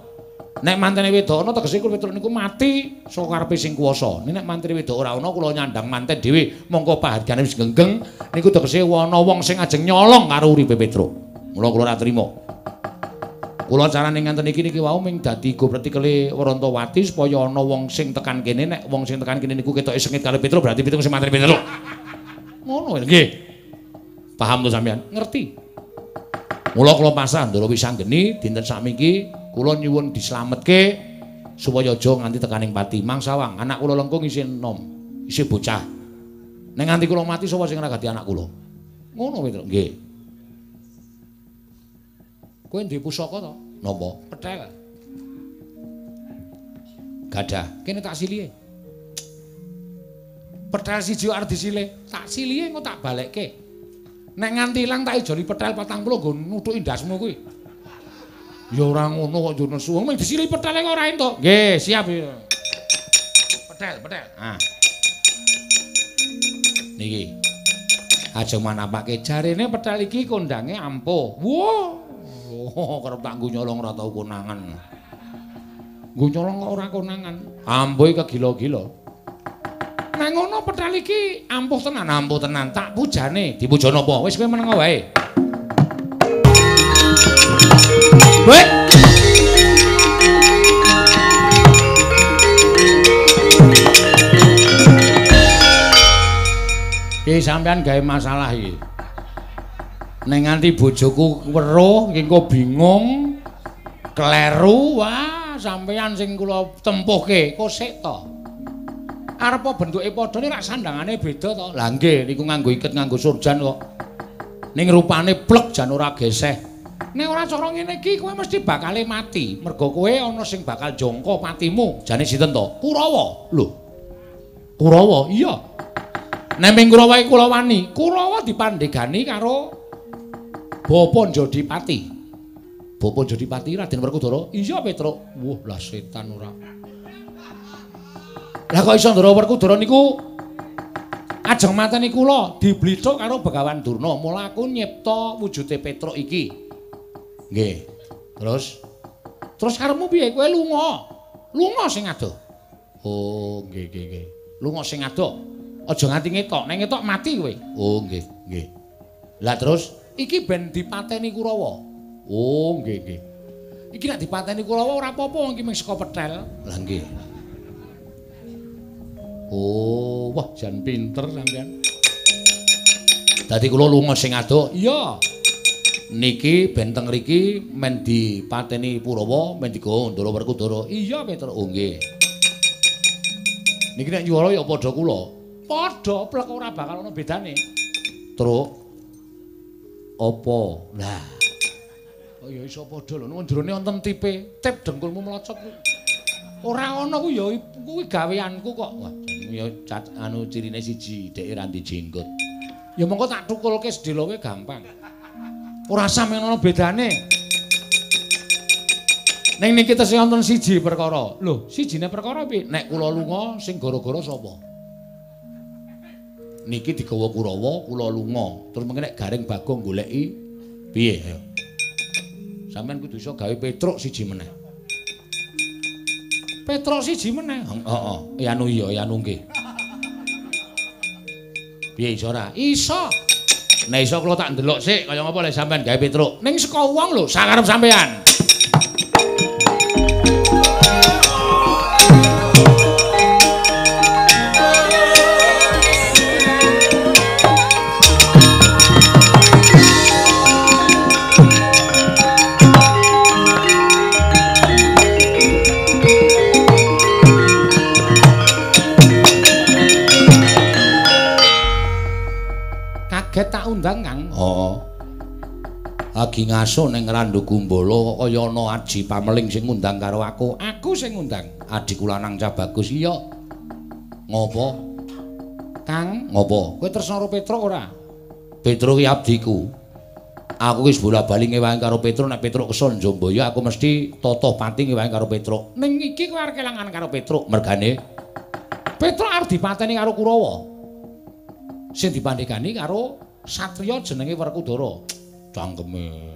[SPEAKER 2] Nek mantene wedok ana tegese kula Petruk niku mati saka karepe sing kuwasa. Nek mantene wedok ora ana kula nyandang manten dhewe, mongko pahargane wis genggeng niku tegese ana wong sing ajeng nyolong karo uripe Petruk. Mula kula ora trima. Kula carane ngenten iki niki wau ming dadi go pretikele Warantawati supaya ana wong sing tekan kene, nek wong sing tekan kene niku ketoke sengit karo Petruk berarti Petruk sing mateni Petruk. Ngono nggih. Paham to sampeyan? Ngerti. Mula kula pasrah Ndara Wisanggeni dinten sakmiki kula nyuwun dislametke supaya aja nganti tekaning pati. Mang sawang, anak kula lengkung isih enom, isih bocah. Nek nganti kula mati sapa sing ngragati anak kula? Ngono Petruk. Nggih. Kowe duwe pusaka to? Napa? Pethel. Gadah. Kene tak silihe. Pethel siji arep disilih. Tak silihe engko tak balekke. Nek nganti ilang tak ijoli pethel 40 nggo nuthuki ndasmu kuwi. Ya ora ngono kok yo nesu. Mung disilihi pethele kok ora entuk. Nggih, siap. Pethel, pethel. Ah. Niki. Ajeng manapake jarene pethel iki kondange ampuh. Wah. Oh, kerep tak nggo nyolong ora tau konangan. Nggo nyolong kok ora konangan. Ampuhe kegila-gila. Nek ngono pethel iki ampuh tenan, ampuh tenan. Tak pujane, dipuja napa? Wis kowe meneng wae. Weh. Iki sampean gawe masalah iki. Nek nganti bojoku weruh iki engko bingung, kleru, wah sampean sing kula tempuhke kosek to. Arep bentuke padha nek rak sandangane beda to. Lah nggih niku nganggo iket nganggo surjan kok. Ning rupane plek jan ora geseh. Nek ora cara ngene iki kowe mesti bakale mati. Mergo kowe ana sing bakal jangka patimu. Jane sinten to? Kurawa. Lho. Kurawa? Iya. Nek ming Kurawa iki kula wani. Kurawa dipandhegani karo Bapa Jodipati. Bapa Jodipati Raden Werkudara. Iya Petruk. Wah, lah setan ora. Lah kok iso Ndara Werkudara niku ajeng mateni kula diblithuk karo Begawan Durna. Mula aku nyipta wujude Petruk iki. Nggih. Terus terus karepmu piye? Kowe lunga. Lunga sing adoh. Oh, nggih nggih nggih. Lunga sing adoh. Aja nganti ngetok. Nek ngetok mati kowe. Oh, nggih nggih. Lah terus iki ben dipateni Kurawa. Oh, nggih nggih. Iki nek dipateni Kurawa ora apa-apa wong iki mung saka pethel. Lah nggih. Oh, wah jan pinter sampean. Dadi kula lunga sing adoh. Iya. Niki ben teng mriki men dipateni Purawa, men digawa Ndara Werkudara. Iya, Petruk. Oh, nggih. Niki nek nyuwara ya padha kula. Padha plek ora bakal ana bedane. Truk. Apa? Lah. Oh ya iso padha lho. Nang jerone wonten tipe, tip dengkulmu melocot kuwi. Ora ana kuwi ya kuwi gaweanku kok. Wah, ya cat anu cirine siji, dheke ra ndek jenggot. Ya mongko tak thukulke sedhelowe gampang. Ora sampe ana bedane. Ning niki tesih wonten siji perkara. Lho, sijine perkara piye? Nek kula lunga sing gara-gara sapa? Niki digawa Kurawa, kula lunga. Terus mengke nek Gareng Bagong goleki piye? Ayo. Sampeyan kudu iso gawe Petruk siji meneh. Petruk siji meneh. Heeh, ya anu iya, ya anu nggih. Piye iso ora? Iso. Nek iso kula tak ndelok sik kaya ngapa lek sampean gawe Petruk. Ning saka wong lho, sakarep sampean.
[SPEAKER 1] lagi ngaso ning Randu Gumbala kok kaya ana aji pameling sing ngundang karo aku. Aku sing ngundang. Adhiku lanang Cah Bagus. Iya. Ngopo? Kang, ngopo? Kowe tresna karo Petruk ora? Petruk ki abdiku. Aku wis bola-bali ngewangi karo Petruk, nek Petruk kesel Njambaya aku mesti totoh pati ngewangi karo Petruk. Ning iki kowe arep kelangan karo Petruk, mergane Petruk arep dipateni karo Kurawa. Sing dipandhegani karo satriya jenenge Werkudara. Cangkeme.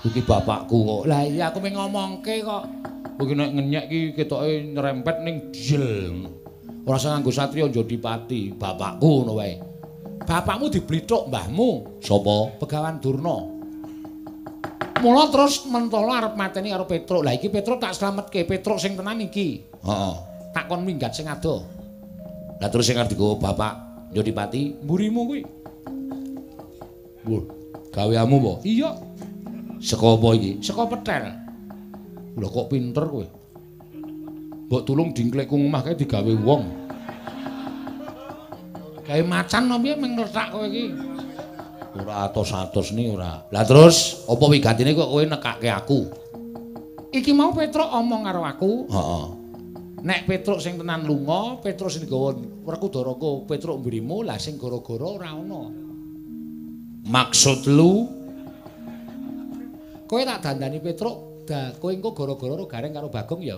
[SPEAKER 1] Iki bapakku kok. Lah iya aku mung ngomongke kok. Kowe iki nek ngenyek iki ketoke nyerempet ning jel. Ora usah nganggo satriya Njodipati, bapakku ngono wae. Bapakmu diblithuk mbahmu. Sapa? Begawan Durna. Mula terus mentala arep mateni karo Petruk. Lah iki Petruk tak slametke, Petruk sing tenan iki. Heeh. Tak kon minggat sing adoh. Lah terus sing arep digowo bapak Njodipati, mburimu kuwi. Wuh, gaweamu apa? Iya. Saka apa iki? Saka petel. Lho kok pinter kowe. Mbok tulung dingklikku ngomah kae digawe wong. Gawe macan apa piye mung ngletak kowe iki? Ora atos-atos ni ora. Lah terus apa wigatine kok kowe nekake aku? Iki mau Petruk omong karo aku. Heeh. Nek Petruk sing tenan lunga, Petruk sing digawa Werkudara ko Petruk mburimu, lah sing gara-gara ora ana. Maksud lu? Kowe tak dandani Petruk, kowe engko gara-gara ro Gareng karo Bagong ya.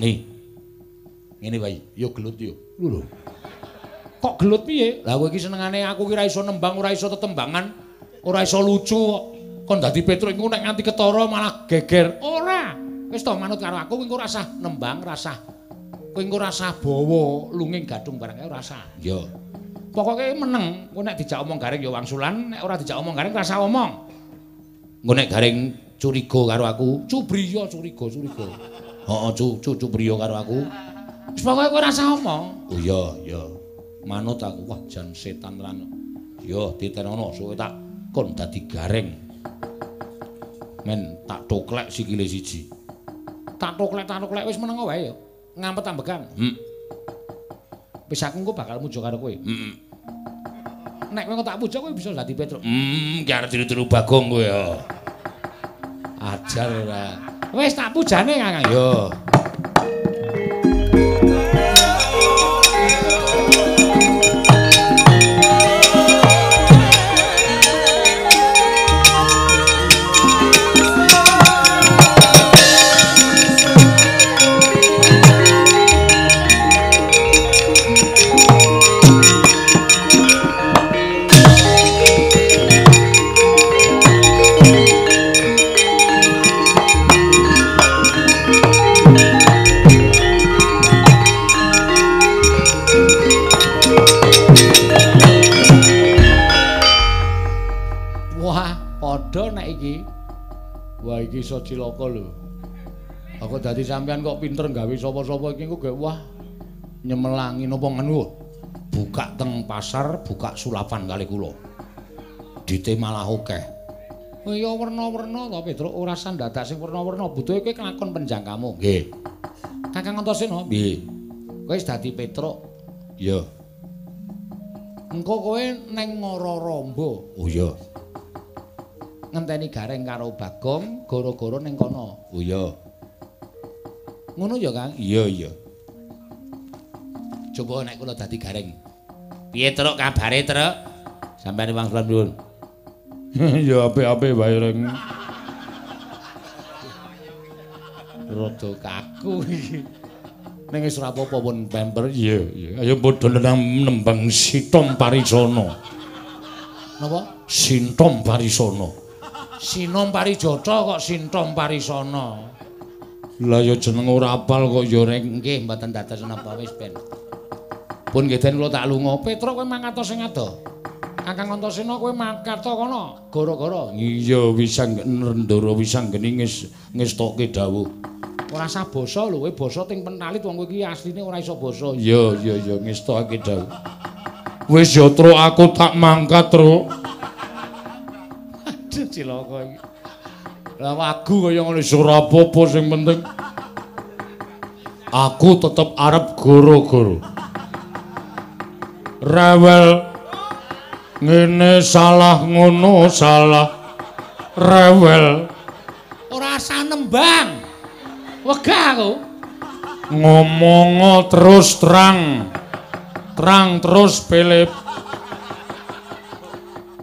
[SPEAKER 1] Nih. Ngene wae, yo gelut yo. Lho. Kok gelut piye? Lah kowe iki senengane aku ki ora iso nembang, ora iso tetembangan, ora iso lucu kok. Kon dadi Petruk iku nek nganti ketara malah geger. Ora. Wis to manut karo aku, kowe engko ora usah nembang, ora usah. Kowe engko ora usah bawa lunging gadung barang kae ora usah. Iya. Pokoke meneng, kowe nek dijak omong Gareng ya wangsulan, nek ora dijak omong Gareng ora usah omong. Engko nek Gareng curiga karo aku, cubriya curiga, curiga. Heeh, cubriya karo aku. Wis pokoke kowe ora usah omong. Oh iya, iya. Manut aku, wah jan setan tenan. Yo titenono suwe tak kon dadi Gareng. Men tak toklek sikile siji. Tak toklek wis meneng wae ya. Ngampet ambekan. Wis aku engko bakal muja karo kowe. Heeh. Nek kowe tak puja kowe bisa dadi Petruk. Ki arep tiru-tiru Bagong kowe ya. Ajar ora. Wis tak pujane Kakang. Yo. Wah iki iso cilaka lho. Aku dadi sampean kok pinter gawe sapa-sapa iki engko wah nyemelangi napa ngene. Buka teng pasar, buka sulapan kali kula. Dite malah akeh. Oh iya werna-werna to Petruk, ora usah ndadak sing werna-werna, butuhe kowe kelakon penjangkamu. Nggih. Kakang Antasena, nggih. Kowe wis dadi Petruk. Iya. Engko kowe neng Ngororombo. Oh iya. Ngenteni Gareng karo Bagong gara-gara ning kono. Oh iya. Ngono ya, Kang? Iya, iya. Coba nek kula dadi Gareng. Piye Truk kabare, Truk? Sampeyan wangsulan nuwun. Ya apik-apik wae reng. Rada kaku iki. Ning wis ora apa-apa pun pemper. Iya, iya. Ayo padha nembang Sitom Parisana. Napa? Sintom Parisana. Sinom Parijata kok Sintom Parisana. Lah ya jeneng ora apal kok ya reng. Nggih mboten dados napa wis ben. Pun nggih den kula tak lunga. Petruk kowe mangkat sing ado. Kakang Antasena kowe mangkat kono gara-gara. Iya Wisang Ndara Wisanggeni ngestokke dawuh. Ora usah basa lho, kowe basa ting pentalit wong kowe iki asline ora iso basa. Iya iya iya ngestokake dawuh. Wis ya Truk aku tak mangkat, Truk. Aduh cilaka iki. Lah wagu kaya ngono ora apa-apa sing penting aku tetep arep goro-goro. Rewel ngene salah ngono salah.
[SPEAKER 2] Rewel.
[SPEAKER 1] Ora usah nembang. Wegah aku.
[SPEAKER 2] Ngomongo terus terang. Terang terus Philip.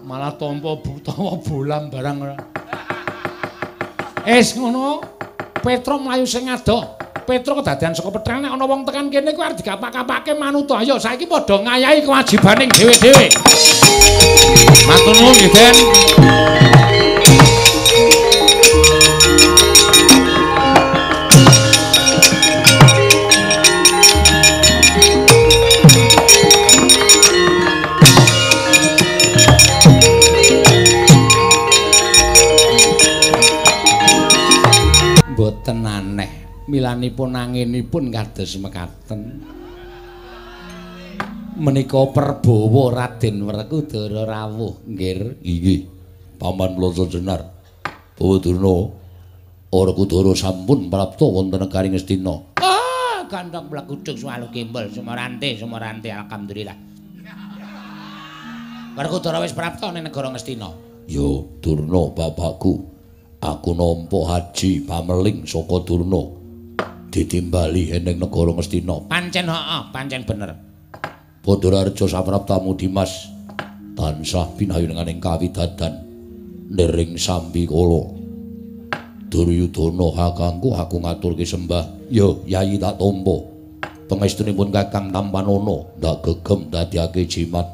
[SPEAKER 1] Malah tampa utawa bolam barang ora. Es ngono. Petro mlayu sing adoh. Petro kedadean saka petrang nek ana wong tekan kene kuwi arep dikapak-kapake manut. Ayo saiki padha ngayahi kewajibaning dhewe-dhewe.
[SPEAKER 2] Matur nuwun nggih, Den.
[SPEAKER 1] Mboten aneh, milanipun anginipun kados mekaten. Menika perbawa Raden Werkudara rawuh, nggih.
[SPEAKER 2] Inggih, Paman Plasa Jenar. Bawa Durna, Werkudara sampun prapta wonten negari Ngastina.
[SPEAKER 1] Ah, gandhong blekudung suwalu gembol sumorante sumorante alhamdulillah. Werkudara wis prapta ning negara Ngastina.
[SPEAKER 2] Ya, Durna bapakku. Aku nampa haji pameling saka Durna. Ditimbali ning negara Ngastina.
[SPEAKER 1] Pancen heeh, pancen bener.
[SPEAKER 2] Badararja sapraptamu Dimas tansah pinayunganing kawidadan niring sambikala. Duryudana kakangku aku ngaturke sembah. Ya, Yayi tak tampa. Pangestunipun Kakang Tampanana ndak gegem dadiake jimat.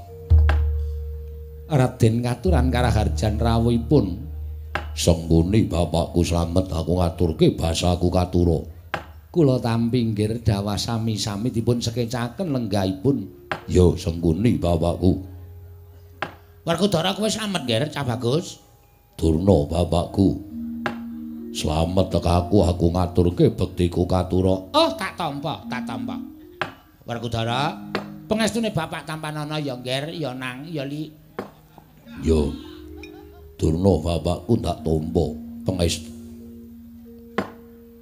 [SPEAKER 1] Raden katuran karaharjan rawuhipun.
[SPEAKER 2] Sengguni bapakku slamet aku ngaturke basaku katura.
[SPEAKER 1] Kula tampi nggih dawah sami-sami dipun sekecaken lenggahipun.
[SPEAKER 2] Ya sengguni bapakku.
[SPEAKER 1] Werkudara kowe slamet nggih Cah Bagus.
[SPEAKER 2] Durna bapakku. Slamet tekaku aku ngaturke bektiku katura.
[SPEAKER 1] Oh tak tampa, tak tampa. Werkudara, pengestune bapak Tampanana ya nggih, ya nang, ya li.
[SPEAKER 2] Ya. Durna bapakku ndak tampa pangestu.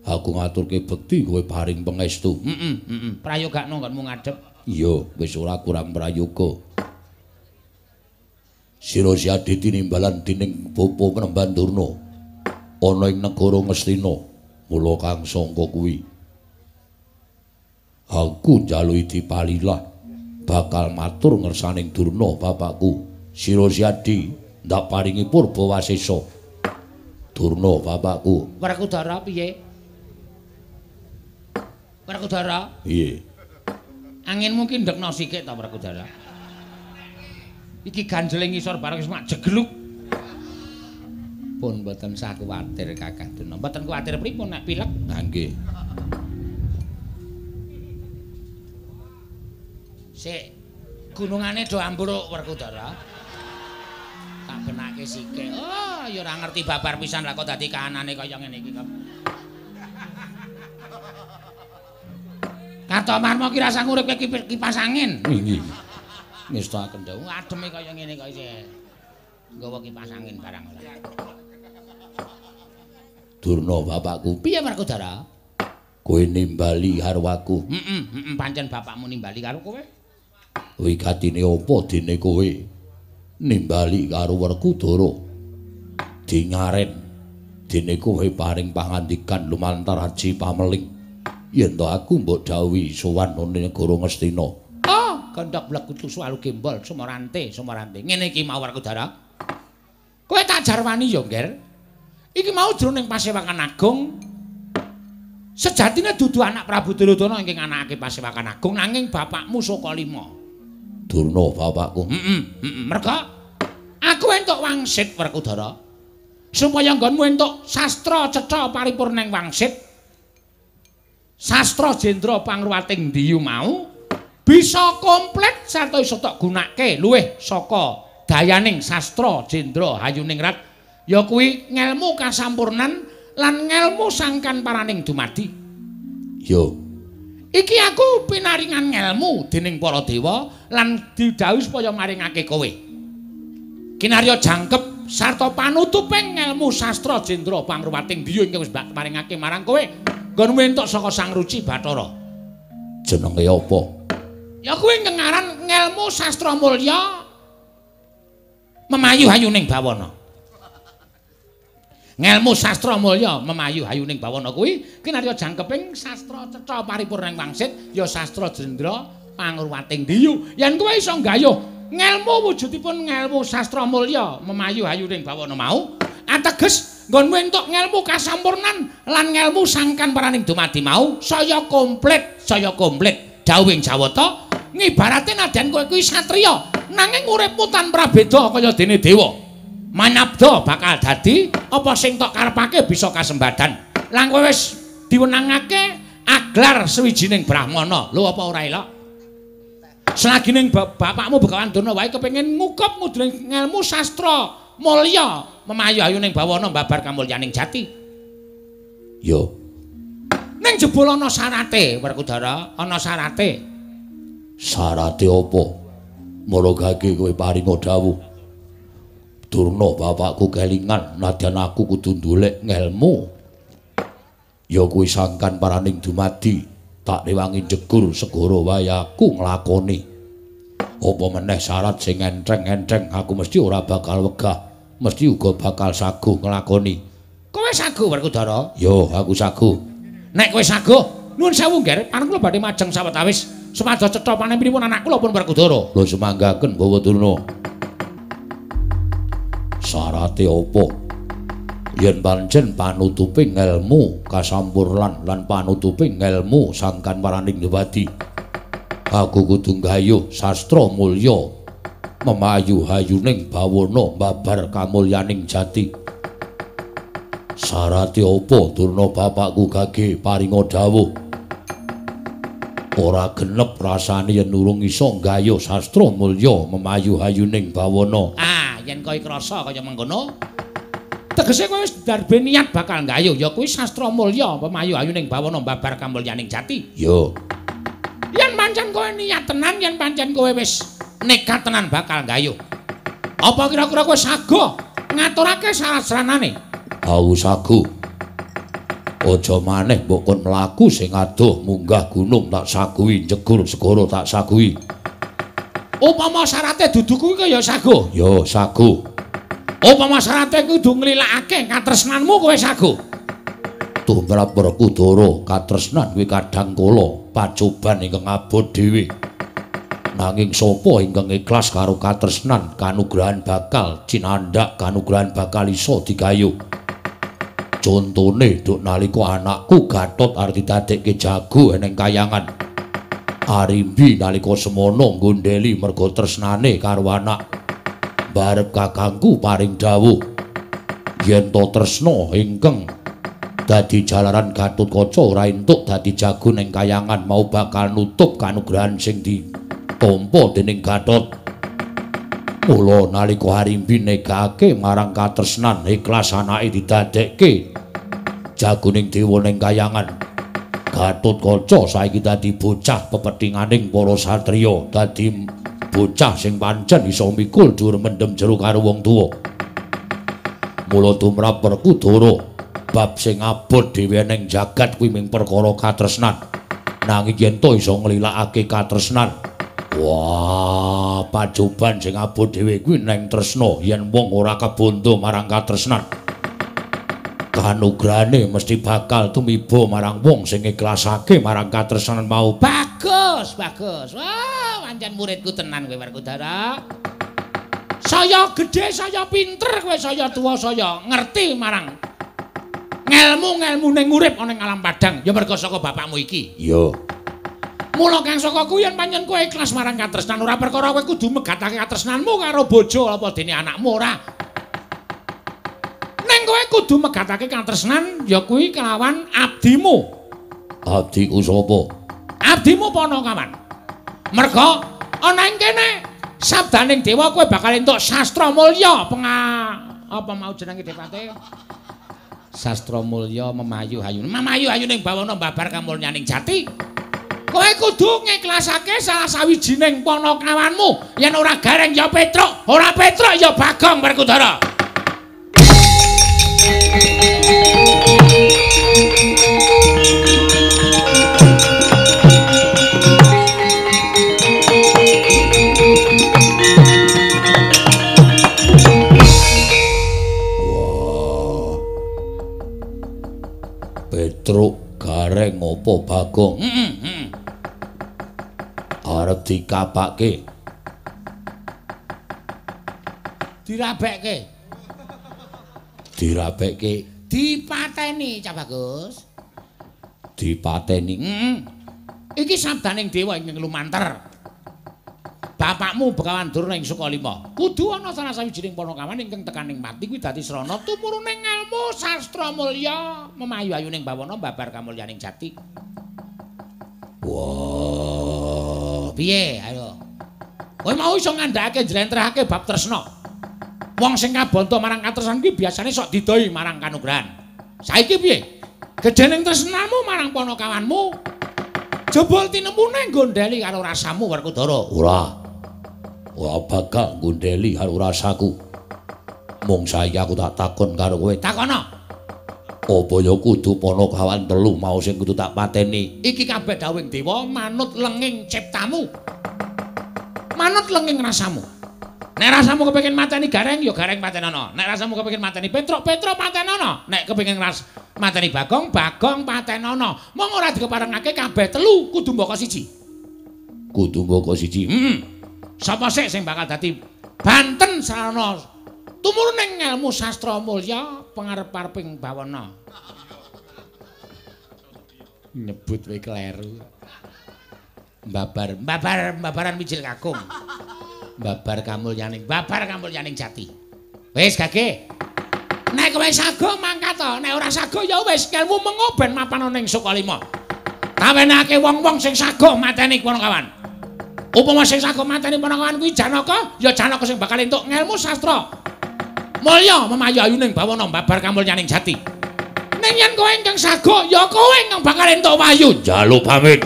[SPEAKER 2] Aku ngaturke bekti kowe paring pangestu.
[SPEAKER 1] Heeh, heeh. Prayogakno nggonmu ngadhep.
[SPEAKER 2] Iya, wis ora kurang prayoga. Sira Siadi tinimbalan dening Bapa Penemban Durna ana ing negara Ngastina. Mula kang sangka kuwi aku njaluki dipalilah bakal matur ngersaning Durna bapakku. Sira Siadi ndak paringi purba wasesa. Durna bapakku.
[SPEAKER 1] Werkudara piye? Werkudara?
[SPEAKER 2] Piye?
[SPEAKER 1] Anginmu ki ndekno sikik ta Werkudara? Iki ganjele ngisor bareng wis mak jegluk. Pun mboten sah kuwatir Kakang Durna. Mboten kuwatir pripun nek pilek?
[SPEAKER 2] Ha nggih.
[SPEAKER 1] Sik, gunungane do ambruk Werkudara. Tak benake sikik. Oh, ya ora ngerti babar pisan lah kok dadi kahanane kaya ngene iki kok. Kartomarma ki rasah nguripke kipas angin.
[SPEAKER 2] Inggih.
[SPEAKER 1] Ngestakaken dawuh ademe kaya ngene kok isih nggawa kipas angin barang ora.
[SPEAKER 2] Durna bapakku.
[SPEAKER 1] Piye Werkudara?
[SPEAKER 2] Kowe nimbali karo aku.
[SPEAKER 1] Heeh, heeh, pancen bapakmu nimbali karo kowe.
[SPEAKER 2] Wigatine apa dene kowe nimbali karo Werkudara? Dingaren dene kowe paring pangandikan lumantar haji pameling. Yen to aku mbok dawuhi sowan nang negara Ngastina.
[SPEAKER 1] Oh, gondhok blekutu suwalu gembol sumorante, sumorante. Ngene iki mau Werkudara. Kowe tak jarwani ya, Ngger. Iki mau jroning Pasewakan Agung. Sejatine dudu anak Prabu Duryudana ingkang anakake Pasewakan Agung nanging bapakmu Sukalima.
[SPEAKER 2] Durna bapakku.
[SPEAKER 1] Heeh, heeh. Merga aku entuk wangsit Werkudara. Supaya nggonmu entuk sastra cetha paripurna ing wangsit. Sastra Jendra Pangruwating Diyu mau bisa komplit sarta iso tok gunake luwih saka dayaning sastra Jendra Hayuningrat ya kuwi ngelmu kasampurnan lan ngelmu sangkan paraning dumadi.
[SPEAKER 2] Yo.
[SPEAKER 1] Iki aku pinaringan ngelmu dening para dewa lan didhawuhi supaya maringake kowe. Kinarya jangkep sarta panutuping ngelmu sastra Jendra Pangruwating Diyu ingkang wis mbak paringake marang kowe. Nggonmu entuk saka Sang Ruci Bathara.
[SPEAKER 2] Jenenge apa?
[SPEAKER 1] Ya kuwi ngaran ngelmu sastra mulya memayu hayuning bawana. Ngelmu sastra mulya memayu hayuning bawana kuwi kinarya jangkeping sastra cetha paripurnaing wangsit ya sastra jendra pangurwating diyu. Yen kowe iso nggayuh ngelmu wujudipun ngelmu sastra mulya memayu hayuning bawana mau, ateges nggonmu entuk ngelmu kasampurnan lan ngelmu sangkan paraning dumadi mau saya komplit, saya komplit. Dawuhing Jawata ngibarate nadyan kowe kuwi satriya nanging uripmu tanpa beda kaya dene dewa. Manabda bakal dadi apa sing tok karepake bisa kasembadan. Lan kowe wis diwenangake aglar sewijining brahmana. Lho apa ora elok? Selagining bapakmu Begawan Durna wae kepengin ngukup ngudune ngelmu sastra mulya memayu hayuning bawana babar kamulyaning jati.
[SPEAKER 2] Yo.
[SPEAKER 1] Ning jebul ana syarate, Werkudara, ana syarate.
[SPEAKER 2] Syarate apa? Maragake kowe paringa dawuh. Durna bapakku kelingan nadyan aku kudu ndolek ngelmu. Ya kuwi sangkan paraning dumadi tak rewangi jegur segara wae aku nglakoni. Apa meneh syarat sing enteng-enteng aku mesti ora bakal wegah, mesti uga bakal saguh nglakoni.
[SPEAKER 1] Kowe saguh Werkudara?
[SPEAKER 2] Yo, aku saguh.
[SPEAKER 1] Nek kowe saguh, nuwun sewu nggih, pareng kula badhe majeng sawetawis supados cetha panempinipun anak kula pun Werkudara.
[SPEAKER 2] Lho semanggaken Bawa Durna. Syarate apa? Yen pancen panutupe ngelmu kasampurnan lan panutupe ngelmu sangkan paraning dumadi, aku kudu nggayuh sastra mulya memayu hayuning bawana babar kamulyaning jati. Syarate apa Durna bapakku gage paringa dawuh? Ora genep rasane yen urung iso nggayuh sastra mulya memayu hayuning bawana.
[SPEAKER 1] Ah, yen kowe krasa kaya mengkono, tegese kowe wis darbe niat bakal nggayuh ya kuwi sastra mulya memayu hayuning bawana babar kamulyaning jati.
[SPEAKER 2] Yo.
[SPEAKER 1] Yen pancen kowe niat tenan, yen pancen kowe wis nekat tenan bakal nggayuh, apa kira-kira kowe saguh ngaturake syarat-saranane?
[SPEAKER 2] Aku saguh. Aja maneh mbok kon mlaku sing adoh munggah gunung tak saguhi, jegur segara tak saguhi.
[SPEAKER 1] Upama syarate dudu kuwi kaya saguh?
[SPEAKER 2] Ya saguh.
[SPEAKER 1] Upama syarate kudu nglilakake katresnanmu kowe saguh?
[SPEAKER 2] Tumrap Werkudara katresnan kuwi kadang kala pacoban ingkang abot dhewe. Nanging sapa ingkang ikhlas karo katresnan kanugrahan bakal cinandhak, kanugrahan bakal iso digayuh. Contone duk nalika anakku Gatot arep didadekke jago eneng kayangan. Arimbi nalika semono nggondheli merga tresnane karo anak. Barep kakangku paring dawuh yen to tresna ingkang dadi jalaran Gatotkaca ora entuk dadi jago ning kayangan mau bakal nutup kanugrahan sing ditampa dening Gatot. Mula nalika Arimbi negake marang katresnan ikhlas anake didadekke jagoning dewa ning kayangan, Gatotkaca saiki dadi bocah pepethinganing para satriya, dadi bocah sing pancen iso mikul dhuwur mendem jero karo wong tuwa. Mula tumrap Werkudara bab sing abot dhewe ning jagat kuwi ming perkara katresnan. Nanging yen to iso nglilakake katresnan, wah, pacoban sing abot dhewe kuwi neng tresna. Yen wong ora kebondo marang katresnan, kanugrahane mesti bakal tumiba marang wong sing ikhlasake marang katresnan mau.
[SPEAKER 1] Bagus, bagus. Wah, pancen muridku tenan kowe Werkudara. Saya gedhe, saya pinter kowe, saya tuwa, saya ngerti marang ngelmu-ngelmu ning urip ana ing alam padang ya merga saka bapakmu iki.
[SPEAKER 2] Iya.
[SPEAKER 1] Mula kang saka kuwi yen pancen kowe ikhlas marang katresnan ora perkara kowe kudu megatake katresnanmu karo bojo apa dene anakmu ora. Ning kowe kudu megatake katresnan ya kuwi kelawan abdimu.
[SPEAKER 2] Abdiku sapa?
[SPEAKER 1] Abdimu Panakawan. Merga ana ing kene sabdaning dewa kowe bakal entuk sastra mulya apa mau jenenge depate? Sastra mulya memayu hayune. Memayu hayuning bawana babar kamulyaning jati. Kowe kudu ngikhlasake salah sawijining panakawanmu. Yen ora Gareng ya Petruk, ora Petruk ya Bagong Werkudara.
[SPEAKER 2] Wah.
[SPEAKER 1] Petruk, Gareng apa Bagong? Heeh. Arep dikapake.
[SPEAKER 3] Dirabekke.
[SPEAKER 1] Dirabekke.
[SPEAKER 3] Dipateni, Cah Bagus.
[SPEAKER 1] Dipateni.
[SPEAKER 3] Heeh. Iki sabdaning dewa ingkang lumanter. Bapakmu Begawan Durna ing Sukalima. Kudu ana salah sawijining panakawan ingkang tekaning pati kuwi dadi srana tumuruning ngelmu sastra mulya memayu-ayuning bawana babar kamulyaning jati.
[SPEAKER 1] Wah,
[SPEAKER 3] piye? Ayo. Kowe mau iso ngandhakake njlentrehake bab tresna. Wong sing kabanta marang katresnan kuwi biasane sok didoi marang kanugrahan. Saiki piye? Gedhening tresnamu marang panakawanmu. Jebul tinemune nggondheli karo rasamu Werkudara.
[SPEAKER 1] Ora. Ora bakal nggondheli karo rasaku. Mung saiki aku tak takon karo kowe.
[SPEAKER 3] Takono.
[SPEAKER 1] Apa ya kudu panakawan telu mau sing kudu tak pateni?
[SPEAKER 3] Iki kabeh dawuhing dewa manut lenging ciptamu. Manut lenging rasamu. Nek rasamu kepengin mateni Gareng ya Gareng patenono. Nek rasamu kepengin mateni Petruk, Petruk patenono. Nek kepengin mateni Bagong, Bagong patenono. Mung ora dikeparengake kabeh telu kudu mbaka siji.
[SPEAKER 1] Kudu mbaka siji.
[SPEAKER 3] Heeh. Sapa sik sing bakal dadi Banten sarana tumuruning ngelmu sastra mulya pangarep-areping bawana. Nyebut wae kleru. Babar, babar, babaran wijil kakung. Babar kamulyaning, babar kamulyaning jati. Wis gage. Nek kowe sago mangkat to, nek ora sago ya wis ngelmu mengo ben mapan ning Sukalima. Tawenake wong-wong sing sago mateni panakawan. Upama sing sago mateni panakawan kuwi Janaka, ya Janaka sing bakal entuk ngelmu sastra mulya memayu-ayuning bawana babar kamulyaning jati. Ning yen kowe ingkang sago, ya kowe ingkang bakal entuk wahyu.
[SPEAKER 1] Njaluk pamit.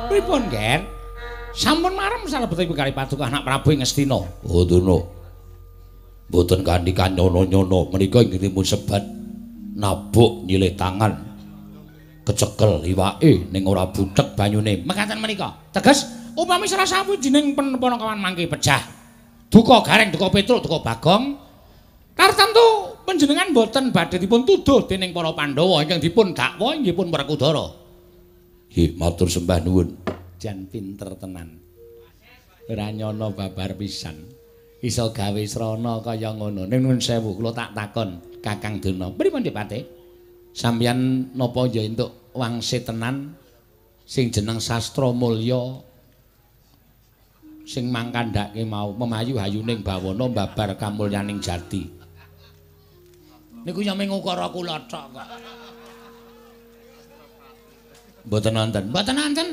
[SPEAKER 3] Pripun, Ger? Sampun marem salebetipun kali paduka anak Prabu ing Ngastina.
[SPEAKER 1] Oh, Durna. Mboten kanthi kanyono-nyono menika inggih dipun sebat nabuk nyilih tangan. Kecekel iwake ning ora buthek banyune.
[SPEAKER 3] Mekaten menika. Teges upami salah sawijining panakawan mangke pejah. Duka Gareng, duka Petruk, duka Bagong. Tartamtu panjenengan mboten badhe dipun tuduh dening para Pandhawa ingkang dipun dakwa inggih pun Werkudara.
[SPEAKER 1] Nggih, matur sembah nuwun.
[SPEAKER 3] Jan pinter tenan. Ora nyono babar pisan. Iso gawe srana kaya ngono. Ning nuwun sewu kula tak takon Kakang Durna. Pripun Dipate? Sampeyan napa ya entuk wangsit tenan sing jeneng sastra mulya sing mangkandhake mau memayu hayuning bawana babar kamulyaning jati. Niku ya mung ukara kula tok kok. Mboten nonton. Mboten nonton.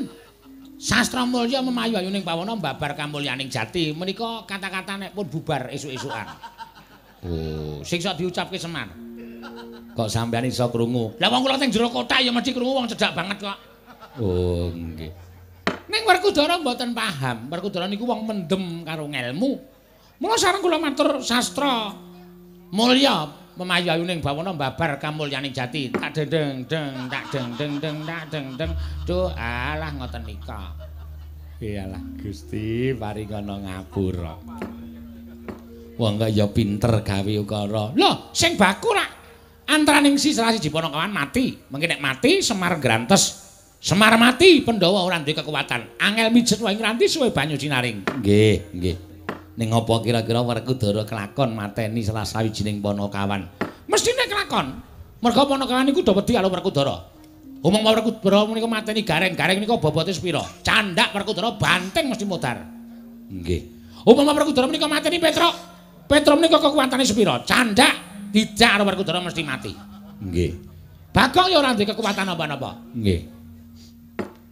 [SPEAKER 3] Sastra mulya memayu ayuning bawana babar kamulyaning jati menika kata-kata nek pun bubar esuk-esukan. Oh, sing sok diucapke Semar. Kok sampeyan iso krungu? Lah wong kula teng jero kotak ya mesti krungu wong cedhak banget kok.
[SPEAKER 1] Oh, nggih.
[SPEAKER 3] Ning Werkudara mboten paham. Werkudara niku wong mendem karo ngelmu. Mula sareng kula matur sastra mulya memayu ayuning bawana babar kamulyaning jati. Tak deng deng tak deng deng deng tak deng deng. Duh alah ngoten nika.
[SPEAKER 1] Iyalah Gusti paringana ngapura. Wong kok ya pinter gawe ukara.
[SPEAKER 3] Lho, sing baku rak antaraning salah siji panakawan mati. Mengki nek mati Semar grantes. Semar mati Pandhawa ora duwe kekuatan. Angel mijet wae ngranti suwe banyu cinaring.
[SPEAKER 1] Nggih, nggih. Ning apa kira-kira Werkudara kelakon mateni salah sawijining panakawan?
[SPEAKER 3] Mestine kelakon. Merga panakawan iku do wedi karo Werkudara. Omong Werkudara menika mateni Gareng, Gareng nika bobote sepira? Candhak Werkudara banting mesti modar.
[SPEAKER 1] Nggih.
[SPEAKER 3] Upama Werkudara menika mateni Petruk, Petruk menika kekuatane sepira? Candhak dijak karo Werkudara mesti mati.
[SPEAKER 1] Nggih.
[SPEAKER 3] Bagong ya ora duwe kekuatan apa-apa.
[SPEAKER 1] Nggih.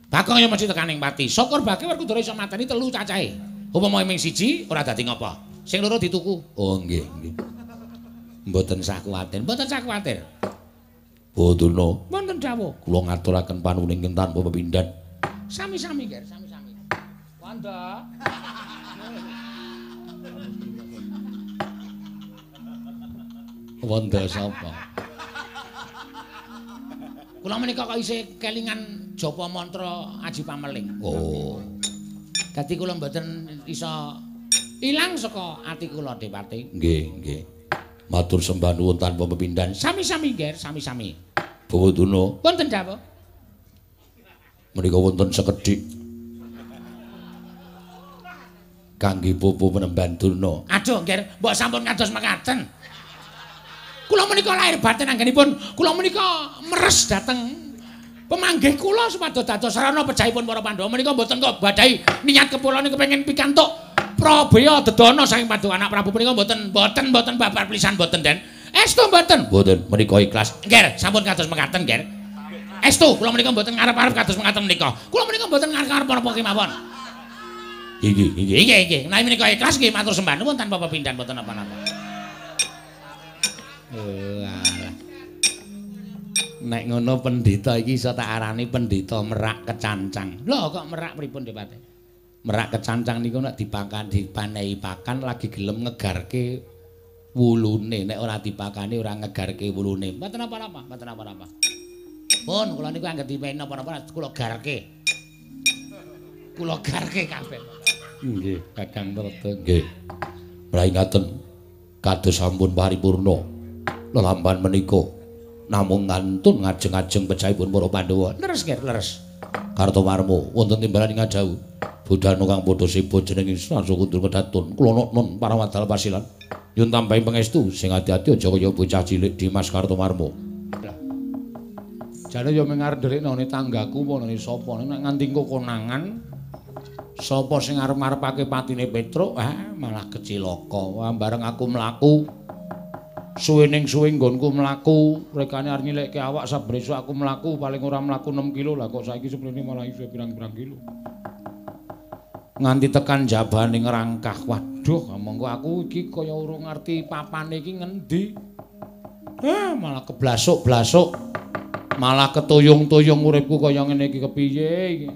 [SPEAKER 3] Bagong ya mesti tekaning pati. Syukur bage Werkudara iso mateni telu cacahe. Upama ming siji ora dadi ngapa. Sing loro dituku.
[SPEAKER 1] Oh nggih, nggih. Mboten sah kuwatir,
[SPEAKER 3] mboten sah kuwatir.
[SPEAKER 1] Boduna.
[SPEAKER 3] Wonten dawuh.
[SPEAKER 1] Kula ngaturaken panuwun ingkang tanpa pepindhan.
[SPEAKER 3] Sami-sami, Ger, sami-sami. Wanda.
[SPEAKER 1] Wanda sapa?
[SPEAKER 3] Kula menika kok isih kelingan japa mantra Aji Pameling.
[SPEAKER 1] Oh.
[SPEAKER 3] Dadi kula mboten iso Ilang saka ati kula Depati.
[SPEAKER 1] Nggih, nggih. Matur sembah nuwun tanpa pepindhan.
[SPEAKER 3] Sami-sami, Nger, sami-sami.
[SPEAKER 1] Bawa Durna.
[SPEAKER 3] Wonten dawuh.
[SPEAKER 1] Menika wonten sekedhik kangge Bapak Penemban Durna.
[SPEAKER 3] Aduh, Nger, mbok sampun kados mekaten. Kula menika lahir batin anggenipun kula menika meres dhateng pemanggih kula supados dados sarana pejahipun para Pandhawa menika mboten kok badhahi niat kepulane kepengin pikantuk prabaya dedana saking Paduka Anak Prabu menika mboten mboten mboten babar pisan mboten Den. Estu mboten?
[SPEAKER 1] Mboten, menika ikhlas.
[SPEAKER 3] Nger, sampun kados mekaten, Nger. Estu kula menika mboten ngarep-arep kados mekaten menika. Kula menika mboten ngarep-arep napa kemawon.
[SPEAKER 1] Inggih, inggih.
[SPEAKER 3] Inggih, inggih. Menawi menika ikhlas nggih matur sembah nuwun tanpa pepindhan mboten napa-napa.
[SPEAKER 1] Alah. Nek ngono pendhita iki iso tak arani pendhita merak kecancang.
[SPEAKER 3] Lho kok merak pripun Depati?
[SPEAKER 1] Merak kecancang niku nek dipakan dipanehi pakan lagi gelem ngegarke wulune. Nek ora dipakani ora ngegarke wulune.
[SPEAKER 3] Mboten napa-napa, mboten napa-napa. Pun kula niku anggere dipehi napa-napa kula garke. Kula garke kabeh.
[SPEAKER 1] Nggih, Kakang Treta. Nggih. Mlayu ngaten kados sampun paripurna lelampahan menika namung ngantun ngajeng-ajeng pejahipun para Pandhawa.
[SPEAKER 3] Leres, Nger, leres.
[SPEAKER 1] Kartomarma wonten timbalan ing ngajauh. Budhana kang padha seba jenenge Srasa Kundur Kedaton. Kula nun para wadal pasilan. Nyun tambahi pangestu sing ati-ati aja kaya bocah cilik Dimas Kartomarma.
[SPEAKER 2] Jane ya mung arep nderekne tanggaku apa nene sapa nek nganti engko konangan sapa sing arep-arepake patine Petruk, ah malah kecilaka. Wah bareng aku mlaku suwe ning suwe nggonku mlaku, rekane arep nyilikke awak saben esuk aku mlaku paling ora mlaku 6 kilo lah kok saiki seprene malah iso pirang-pirang kilo. Nganti tekan jabane ngrangkah. Waduh, monggo aku iki kaya urung ngerti papane iki ngendi. Malah keblasuk-blasuk. Malah ketuyung-tuyung uripku kaya ngene iki kepiye iki.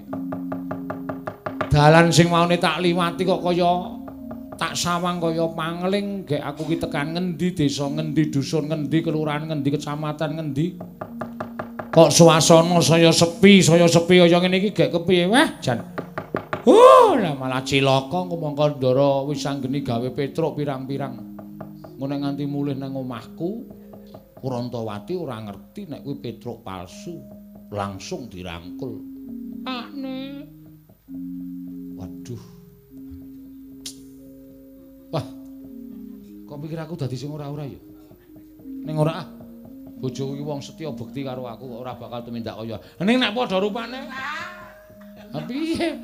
[SPEAKER 2] Dalan sing maune tak liwati kok kaya tak sawang kaya pangling, gek aku ki tekan ngendi, desa ngendi, dusun ngendi, kelurahan ngendi, kecamatan ngendi. Kok suasana saya sepi kaya ngene iki gek kepiye? Wah, jan. Lah malah cilaka mongko ndara wis anggeni gawe Petruk pirang-pirang. Ngono nganti mulih nang omahku, Kurantawati ora ngerti nek kuwi Petruk palsu, langsung dirangkul. Pakne. Waduh. Wah. Kok pikir aku dadi sing ora-ora ya? Ning ora ah. Bojoku iki wong setya bekti karo aku kok ora bakal tumindak kaya. Ning nek padha rupane. Ha piye?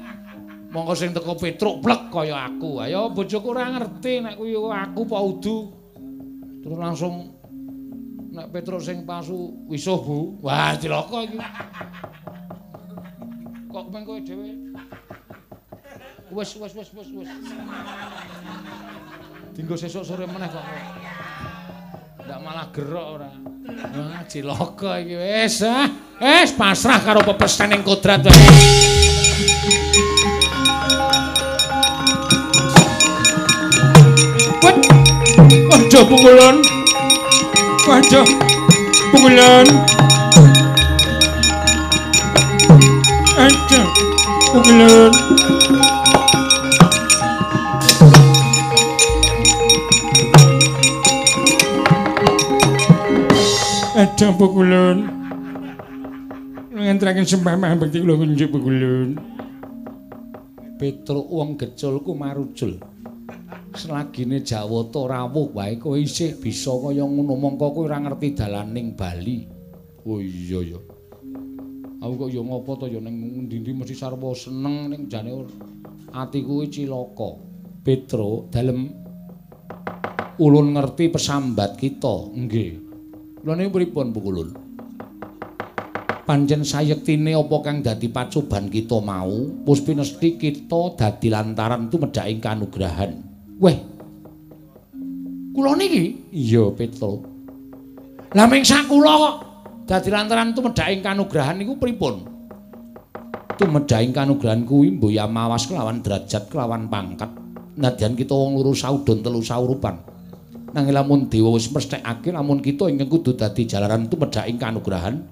[SPEAKER 2] Mongko sing teko Petruk plek kaya aku. Ayo bojoku ora ngerti nek kuwi aku apa udu. Terus langsung nek Petruk sing palsu wisuh, Bu. Wah, cilaka iki. Kok meng kowe dhewe? Wis. Dinggo sesuk sore meneh kok. Ndak malah gerok ora. Wah, cilaka iki wis ah. Wis pasrah karo pepesening kodrat wae.
[SPEAKER 4] Waduh pukulan. Waduh pukulan. Aduh pukulan. Aduh pukulan. Ngenteraken sembah bekti kula kunjuk pukulan.
[SPEAKER 2] Petruk wong geculku marucul. Selagine Jawata rawuh wae kowe isih bisa kaya ngono mongko kowe ora ngerti dalaning Bali. Oh iya ya. Aku kok ya ngopo to ya ning endi-endi mesti sarwa seneng ning jane atiku kuwi cilaka. Petruk dalem ulun ngerti pesambat kita. Nggih. Kula niku pripun Pukulun? Pancen sayektine apa kang dadi pacoban kita mau, puspinesti kita dadi lantaran tumedhaking kanugrahan. Weh. Kula niki? Iya, Petruk. Lah ming sak kula kok dadi lantaran tumedhaking kanugrahan niku pripun? Tumedhaking kanugrahan kuwi mboya mawas kelawan derajat kelawan pangkat. Nadyan kita wong loro saudon telu saurupan. Nanging lamun dewa wis mesthekake lamun kita ingkang kudu dadi jalaran tumedhaking kanugrahan,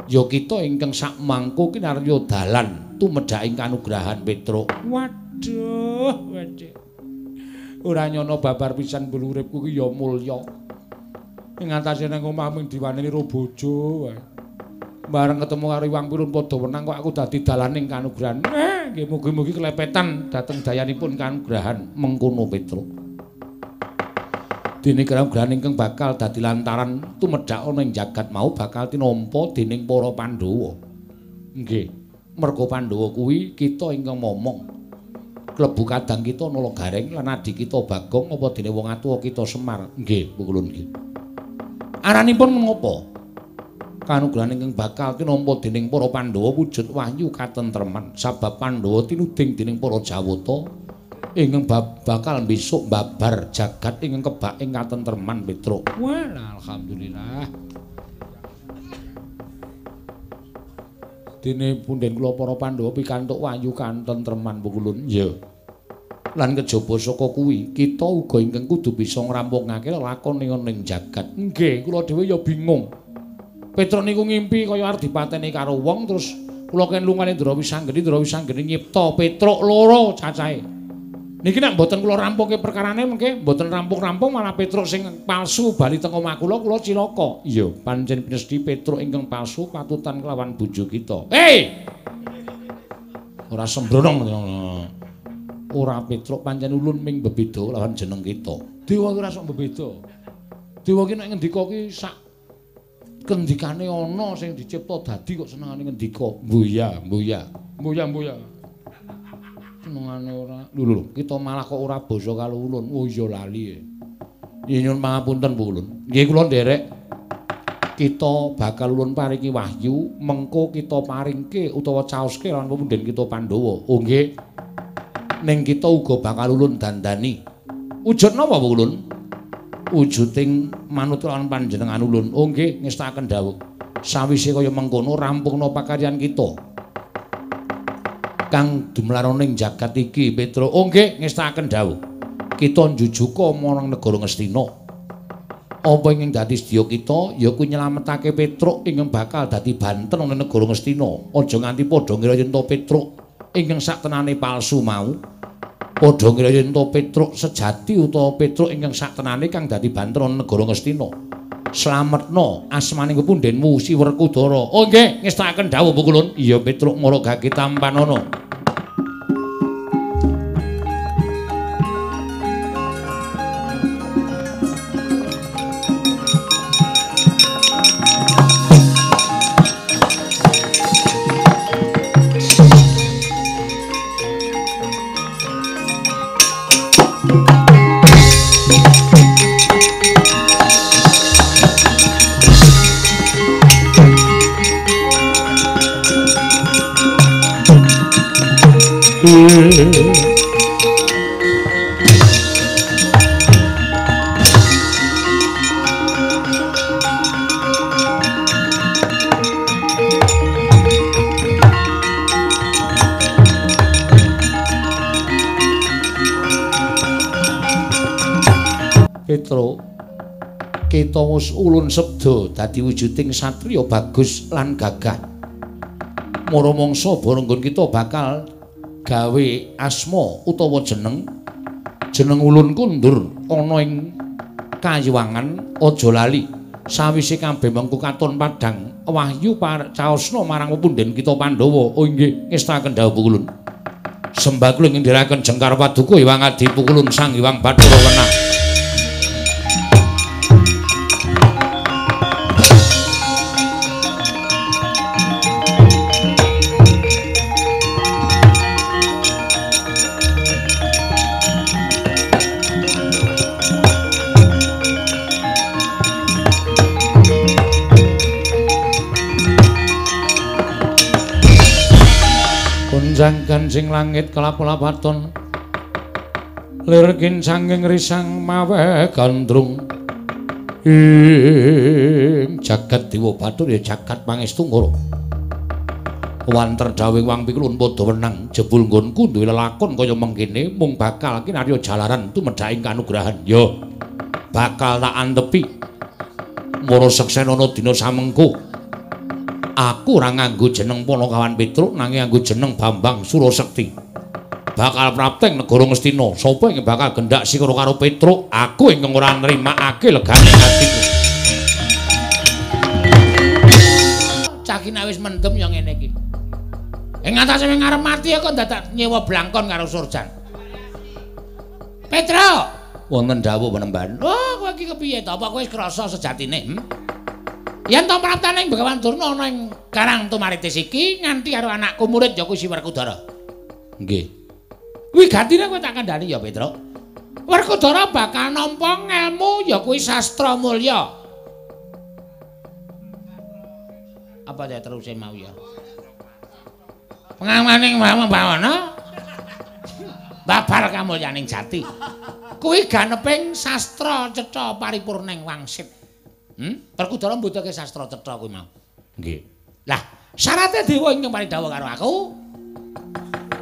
[SPEAKER 2] ya kita ingkang sakmangku kinarya dalan tumedhaking kanugrahan Petruk. Waduh, waduh. Ora nyono babar pisan bulu uripku ki ya mulya. Ing atase nang omah mung diwaneni ro bojo wae. Bareng ketemu karo Iwang Pilun padha wenang kok aku dadi dalaning kanugrahan. Nggih mugi-mugi kelepetan dhateng dayanipun kanugrahan mengkono Petruk. Dene kanugrahan ingkang bakal dadi lantaran tumedhak ana ing jagat mau bakal tinampa dening para Pandhawa. Nggih, merga Pandhawa kuwi kita ingkang momong. Klebu kadang kita Nala Gareng lan adi kita Bagong apa dene wong atuwa kita Semar. Nggih, pukulun nggih. Aranipun menapa? Kanugrahan ingkang bakal tinampa dening para Pandhawa wujud wahyu katentreman sabab Pandhawa tinuding dening para Jawata ingkang bakal besok babar jagat ingkang kebak ing katentreman Petruk. Wah, alhamdulillah. Dene punden kula para Pandhawa pikantuk wahyu katentreman pukulun. Iya. Lan kejaba saka kuwi kita uga ingkang kudu bisa ngrampungake lelakon ing jagat. Nggih, kula dhewe ya bingung. Petruk niku ngimpi kaya arep dipateni karo wong terus kula ken lungane Ndra Wisanggeni, Ndra Wisanggeni nyipta Petruk loro cacahe. Niki nek mboten kula rampungke perkarane mengke mboten rampung-rampung malah Petruk sing palsu bali teng omah kula, kula cilaka. Iya, pancen pinesti Petruk ingkang palsu patutan kelawan bojo kita. Hei! Ora sembrono. Ora Petruk pancen ulun ming bebeda lawan jeneng kita. Dewa ki ora sok bebeda. Dewa ki nek ngendika ki sak kendikane ana sing dicipta dadi kok senengane ngendika. Mbuya, mbuya. Mbuya, mbuya. Senengane ora. Lho lho, kita malah kok ora basa karo ulun. Oh iya lali. Nggih nyuwun pangapunten Bu Ulun. Nggih kula nderek kita bakal ulun paringi wahyu, mengko kita paringke utawa caoske lan pepunden kita Pandhawa. Oh nggih. Ning kita uga bakal ulun dandani. Wujud napa Bu Ulun? Wujuding manut lan panjenengan ulun. Oh nggih, ngestakaken dawuh. Sawise kaya mengkono rampungna pakaryan kita. Kang dumlaroning jagat iki Petruk. Oh nggih, ngestakaken dawuh. Kita njujuka marang negara Ngastina. Apa ingkang dadi sedya kita ya kuwi nyelametake Petruk ingkang bakal dadi banten ana negara Ngastina. Aja nganti padha ngira yen to Petruk ingkang saktenane palsu mau. Padha ngira yen to Petruk sejati utawa Petruk ingkang saktenane kang dadi banten ana negara Ngastina. Slametna asmaning pepundhenmu Si Werkudara. Oh nggih, ngestakaken dawuh Bu Kulun. Iya Petruk mara gage tampanana. Petruk, kita wis ulun sabda dadi wujuding satriya bagus lan gagah. Mara mangsa barenggon kita bakal gawe asma utawa jeneng. Jeneng ulun kundur ana ing kayuwangan aja lali. Sawise kabeh mengko katon padhang wahyu caosna marang pepunden kita Pandhawa. Oh nggih, ngestakaken dawuh ulun. Sembah kula ngendheraken jengkar paduka Hyang Adi Pukulun Sang Hyang Bathara Wenang. Gonjang-ganjing langit kelap-lapaton lir kincanging risang mawe gandrung ing jagat dewa bathara ya jagat pangestu ngoro wanter dawuh Wang Pikulun padha wenang jebul nggonku duwe lelakon kaya mengkene mung bakal kinarya jalaran tumedhaking kanugrahan ya bakal tak antepi mara seksenana dina samengko. Aku ora nganggo jeneng Panakawan Petruk nanging nganggo jeneng Bambang Surasekti.
[SPEAKER 1] Bakal prapteng negara Ngastina. Sapa ingkang bakal gendak sikara karo Petruk? Aku ingkang ora nrimakake legane atiku.
[SPEAKER 3] Cah ki nek wis mendem ya ngene iki. Ing atase wing arep mati kok dadak nyewa blangkon karo Surjan. Petruk,
[SPEAKER 1] wonten dawuh penemban.
[SPEAKER 3] Oh, kowe iki kepiye to? Apa kowe wis krasa sejatine? Yen to praptane Begawan Durna ana ing Karang Tumaritis iki nganti karo anakku murid ya kuwi si Werkudara.
[SPEAKER 1] Nggih.
[SPEAKER 3] Wigatine kowe tak kandhani ya, Petruk. Werkudara bakal nampa ngelmu ya kuwi sastra mulya. Apa ya teruse mau ya? Pengamaning bawana babar kamulyaning jati. Kuwi ganeping sastra cetha paripurning wangsit. Werkudara mbutuhke sastra cetha kuwi mau.
[SPEAKER 1] Nggih.
[SPEAKER 3] Lah, syarate dewa ingkang paring dawuh karo aku.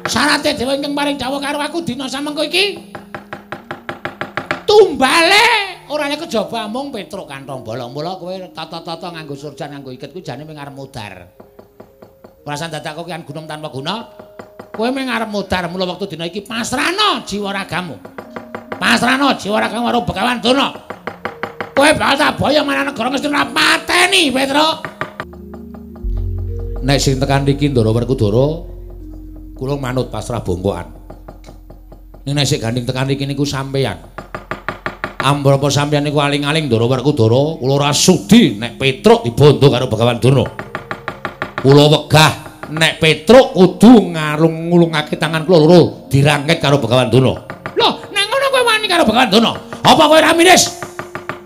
[SPEAKER 3] Syarate dewa ingkang paring dawuh karo aku dina samengko iki. Tumbale ora lek kejaba amung Petruk kantong bolong. Mula kowe tata-tata nganggo surjan nganggo iket kuwi jane mung arep mudhar. Perasaan dadak kok kian gunung tanpa guna. Kowe mung arep mudhar mula wektu dina iki pasrahno jiwa ragamu. Pasrahno jiwa ragamu karo Begawan Durna. Kowe bakal tak boyong marang negara Ngastina pateni, Petruk.
[SPEAKER 1] Nek sing tekan iki Ndara Werkudara kula manut pasrah bongkokan. Ning nek sing gandeng tekan iki niku sampeyan. Ambrapa sampeyan niku aling-aling Ndara Werkudara, kula ora sudi nek Petruk dibondo karo Begawan Durna. Kula wegah nek Petruk kudu ngalung-ngulungake tangan kula loro dirangket karo Begawan Durna.
[SPEAKER 3] Lho, nek ngono kowe wani karo Begawan Durna? Apa kowe ora miris?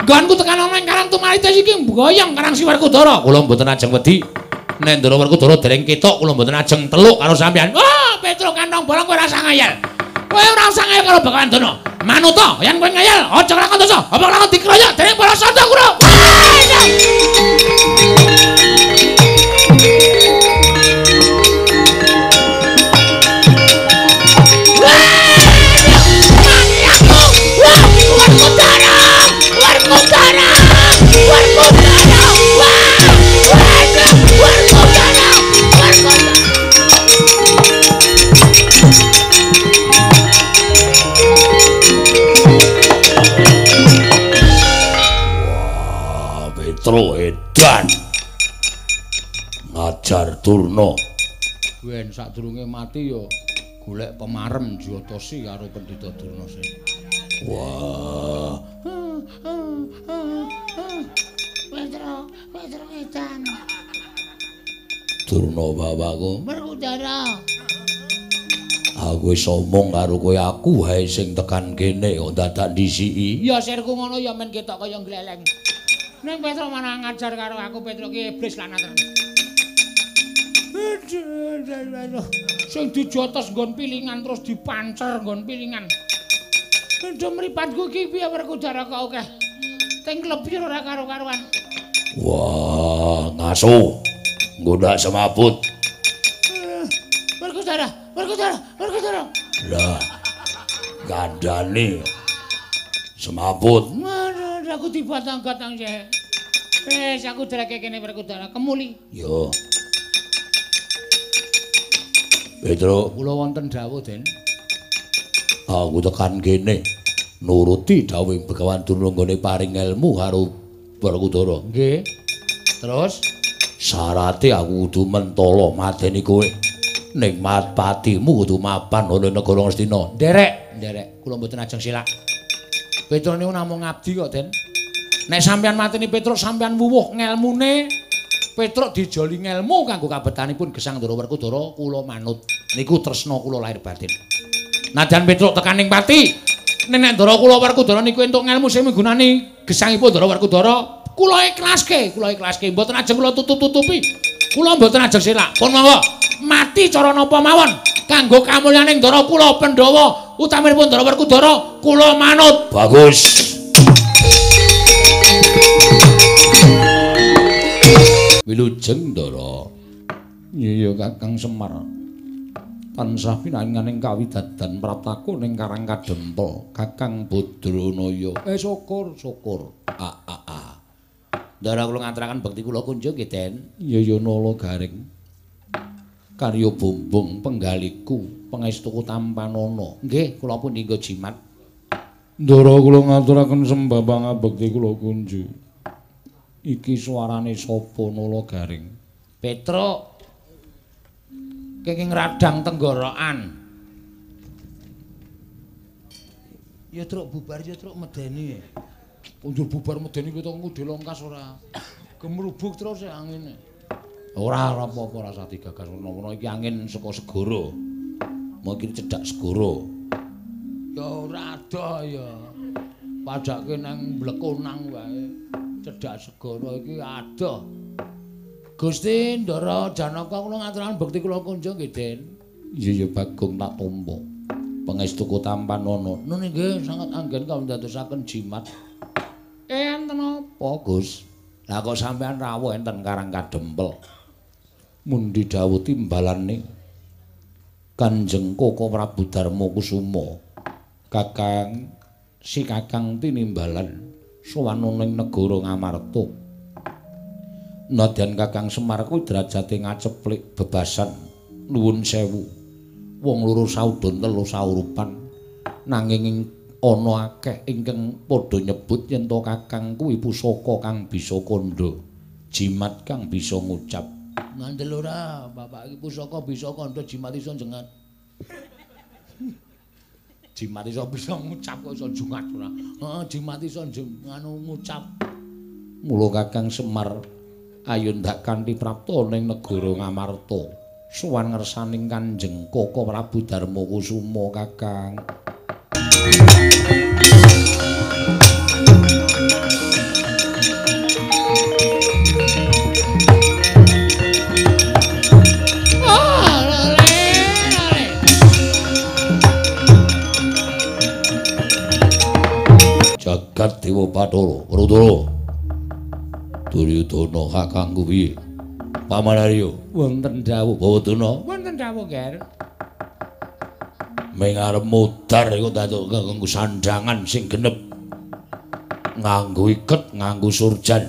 [SPEAKER 3] Nggonku tekan ana ing Karang Tumaritis iki mboyong karang si Werkudara.
[SPEAKER 1] Kula mboten ajeng wedi. Nek Ndara Werkudara dereng ketok kula mboten ajeng teluk karo sampeyan.
[SPEAKER 3] Wah, Petruk kantong bolong kowe ora usah ngayal. Kowe ora usah ngayal karo Begawan Durna. Manuta, yen kowe ngayal aja lakon dosa. Apa lakon dikroyok dening para santa kura.
[SPEAKER 1] Wah, Petruk edan. Ngajar Durna.
[SPEAKER 3] Ben sadurunge mati ya golek pemarem Jyotasi karo Pendhita Durna sing.
[SPEAKER 1] Wah.
[SPEAKER 3] Petruk, Petruk edan.
[SPEAKER 1] Durna bapakku.
[SPEAKER 3] Werkudara.
[SPEAKER 1] Aku wis omong karo kowe, aku wae sing tekan kene kok dadak ndisiki.
[SPEAKER 3] Ya sirku ngono ya men ketok kaya gleleng. Ning Petruk malah ngajar karo aku, Petruk ki iblis lanang. Aduh, sing dijotos nggon pilingan terus dipancer nggon pilingan. Aduh mripatku iki piye Werkudara kok akeh. Teng klebir ora karo-karuan.
[SPEAKER 1] Wah, ngaso. Nggodak semaput.
[SPEAKER 3] Werkudara, Werkudara, Werkudara.
[SPEAKER 1] Lah, gandane semaput.
[SPEAKER 3] Aduh, aku dibatang-batang sih. Wis aku dreke kene Werkudara, kemuli.
[SPEAKER 1] Yo. Petruk,
[SPEAKER 3] kula wonten dawuh, Den.
[SPEAKER 1] Aku tekan kene nuruti dawuh Begawan Durna nggone paring ilmu karo Werkudara.
[SPEAKER 3] Nggih. Terus
[SPEAKER 1] syarate aku kudu mentala mateni kowe. Ning patimu kudu mapan ana negara Ngastina.
[SPEAKER 3] Nderek, nderek, kula mboten ajeng silak. Petruk niku namung ngabdi kok, Den. Nek sampeyan mateni Petruk sampeyan wuwuh ngelmune. Petruk dijoli ngelmu kanggo kabetanipun gesang Ndara Werkudara, kula manut.
[SPEAKER 1] Niku tresna kula lahir batin. Nadyan Petruk tekaning pati, nek Ndara kula Werkudara niku entuk ngelmu sing migunani gesangipun Ndara Werkudara, kula ikhlaske, kula ikhlaske, mboten ajeng kula tutup-tutupi. Kula mboten ajeng selak. Pun monggo mati cara napa mawon kanggo kamulyaning Ndara kula Pandhawa, utaminipun Ndara Werkudara, kula manut. Bagus. Wilujeng Ndara. Iya Kakang Semar. Tansah pinaringaning kawidadan praptaku ning Karang Kadempel, Kakang Badranaya. Syukur, syukur. A a a.
[SPEAKER 3] Ndara kula ngaturaken bekti kula kunjung nggih, Den.
[SPEAKER 1] Iya ya Nala Garing. Karya bumbung penggaliku pangestuku tampanana. Nggih, kula pun nggo jimat.
[SPEAKER 2] Ndara kula ngaturaken sembah pangabekti kula kunju.
[SPEAKER 1] Iki suarane sapa Nala Garing? Petruk. Kenging radang tenggorokan. Ya truk bubar ya truk medeni. Kunjur bubar medeni kuwi to ngudhe longkas ora. Gemrubuk terus ya angine. Ora ora apa-apa ora usah digagas menawa iki angin saka segara. Mungkin cedhak segara. Ya ora adoh ya. Padake nang Blekonang wae. Cedhak segara iki adoh. Gusti Ndara Janaka kula ngaturaken bekti kula kunjung nggih, Den. Iya ya Bagong tak tampa. Pangestuku tampanana. Nun nggih sanget anggen kawondadosaken jimat. Enten apa, Gus? Lah kok sampean rawuh enten Karang Kadempel. Mundi dawuh timbalane Kanjeng Koko Prabu Darma Kusuma. Kakang si Kakang tinimbalan sowan ning negara Ngamarta. Nadyan Kakang Semar kuwi derajate ngaceplik bebasan nuwun sewu. Wong loro saudon telu saurupan nanging ana akeh ingkang padha nyebut yen to Kakang kuwi pusaka kang bisa kandha, jimat kang bisa ngucap. Ngandel ora, bapak iki pusaka bisa kandha, jimat iso jengat. Jimat iso bisa ngucap kok iso jungat ora. Heeh, jimat iso nganu ngucap. Mula Kakang Semar ayo ndak kanthi prapta ning negara Ngamarta. Sowan ngersaning Kanjeng Koko Prabu Darma Kusuma Kakang. Jagat Dewa Bathara, Rudra. Duryudana kakangku piye? Paman Arya, wonten dawuh Bawadana. Wonten dawuh, Ger. Ming arep mudhar iku datuk nganggo sandhangan sing genep. Nganggo iket, nganggo surjan.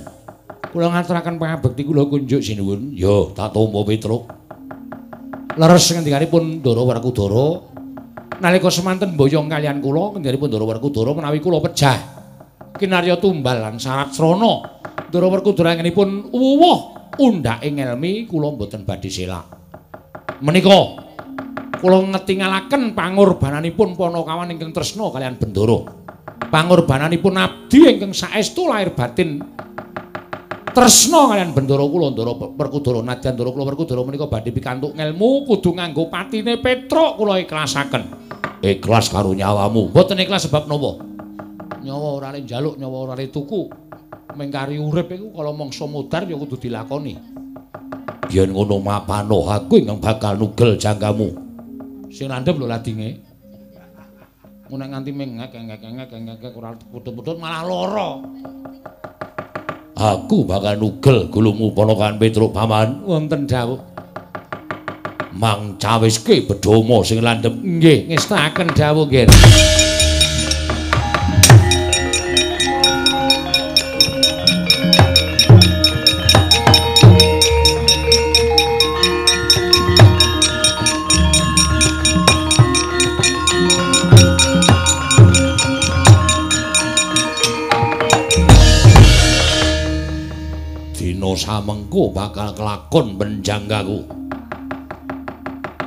[SPEAKER 1] Kula ngaturaken pangabekti kula kunjuk sinuwun. Yo, tak tampa Petruk. Leres ngendikanipun Ndara Werkudara. Nalika semanten mboyong kaliyan kula, ngendikanipun Ndara Werkudara menawi kula pejah kinarya tumbal lan syarat srana. Ndara Werkudara anggenipun wuwuh undhake ngelmi kula mboten badhe selak. Menika kula ngetingalaken pangorbananipun panakawan ingkang tresna kaliyan Bendara. Pangorbananipun abdi ingkang saestu lahir batin tresna kaliyan Bendara kula Ndara Werkudara. Nadyan Ndara kula Werkudara menika badhe pikantuk ngelmu kudu nganggo patine Petruk kula ikhlasaken. Ikhlas karo nyawamu. Mboten ikhlas sebab napa? Nyawa ora le njaluk, nyawa ora le tuku. Mengkari urip iku kala mangsa modar ya kudu dilakoni. Yen ngono mapano aku ingkang bakal nugel jangkamu. Sing landhep lho ladinge. Ngono nganti mengek-ngek-ngek ora putut-putut malah lara. Aku bakal nugel gulumu ponakan Petruk paman. Wonten dawuh. Mang cawiske bedhoma sing landhep. Nggih, ngestakaken dawuh nggih. Samengko bakal kelakon penjanggaku.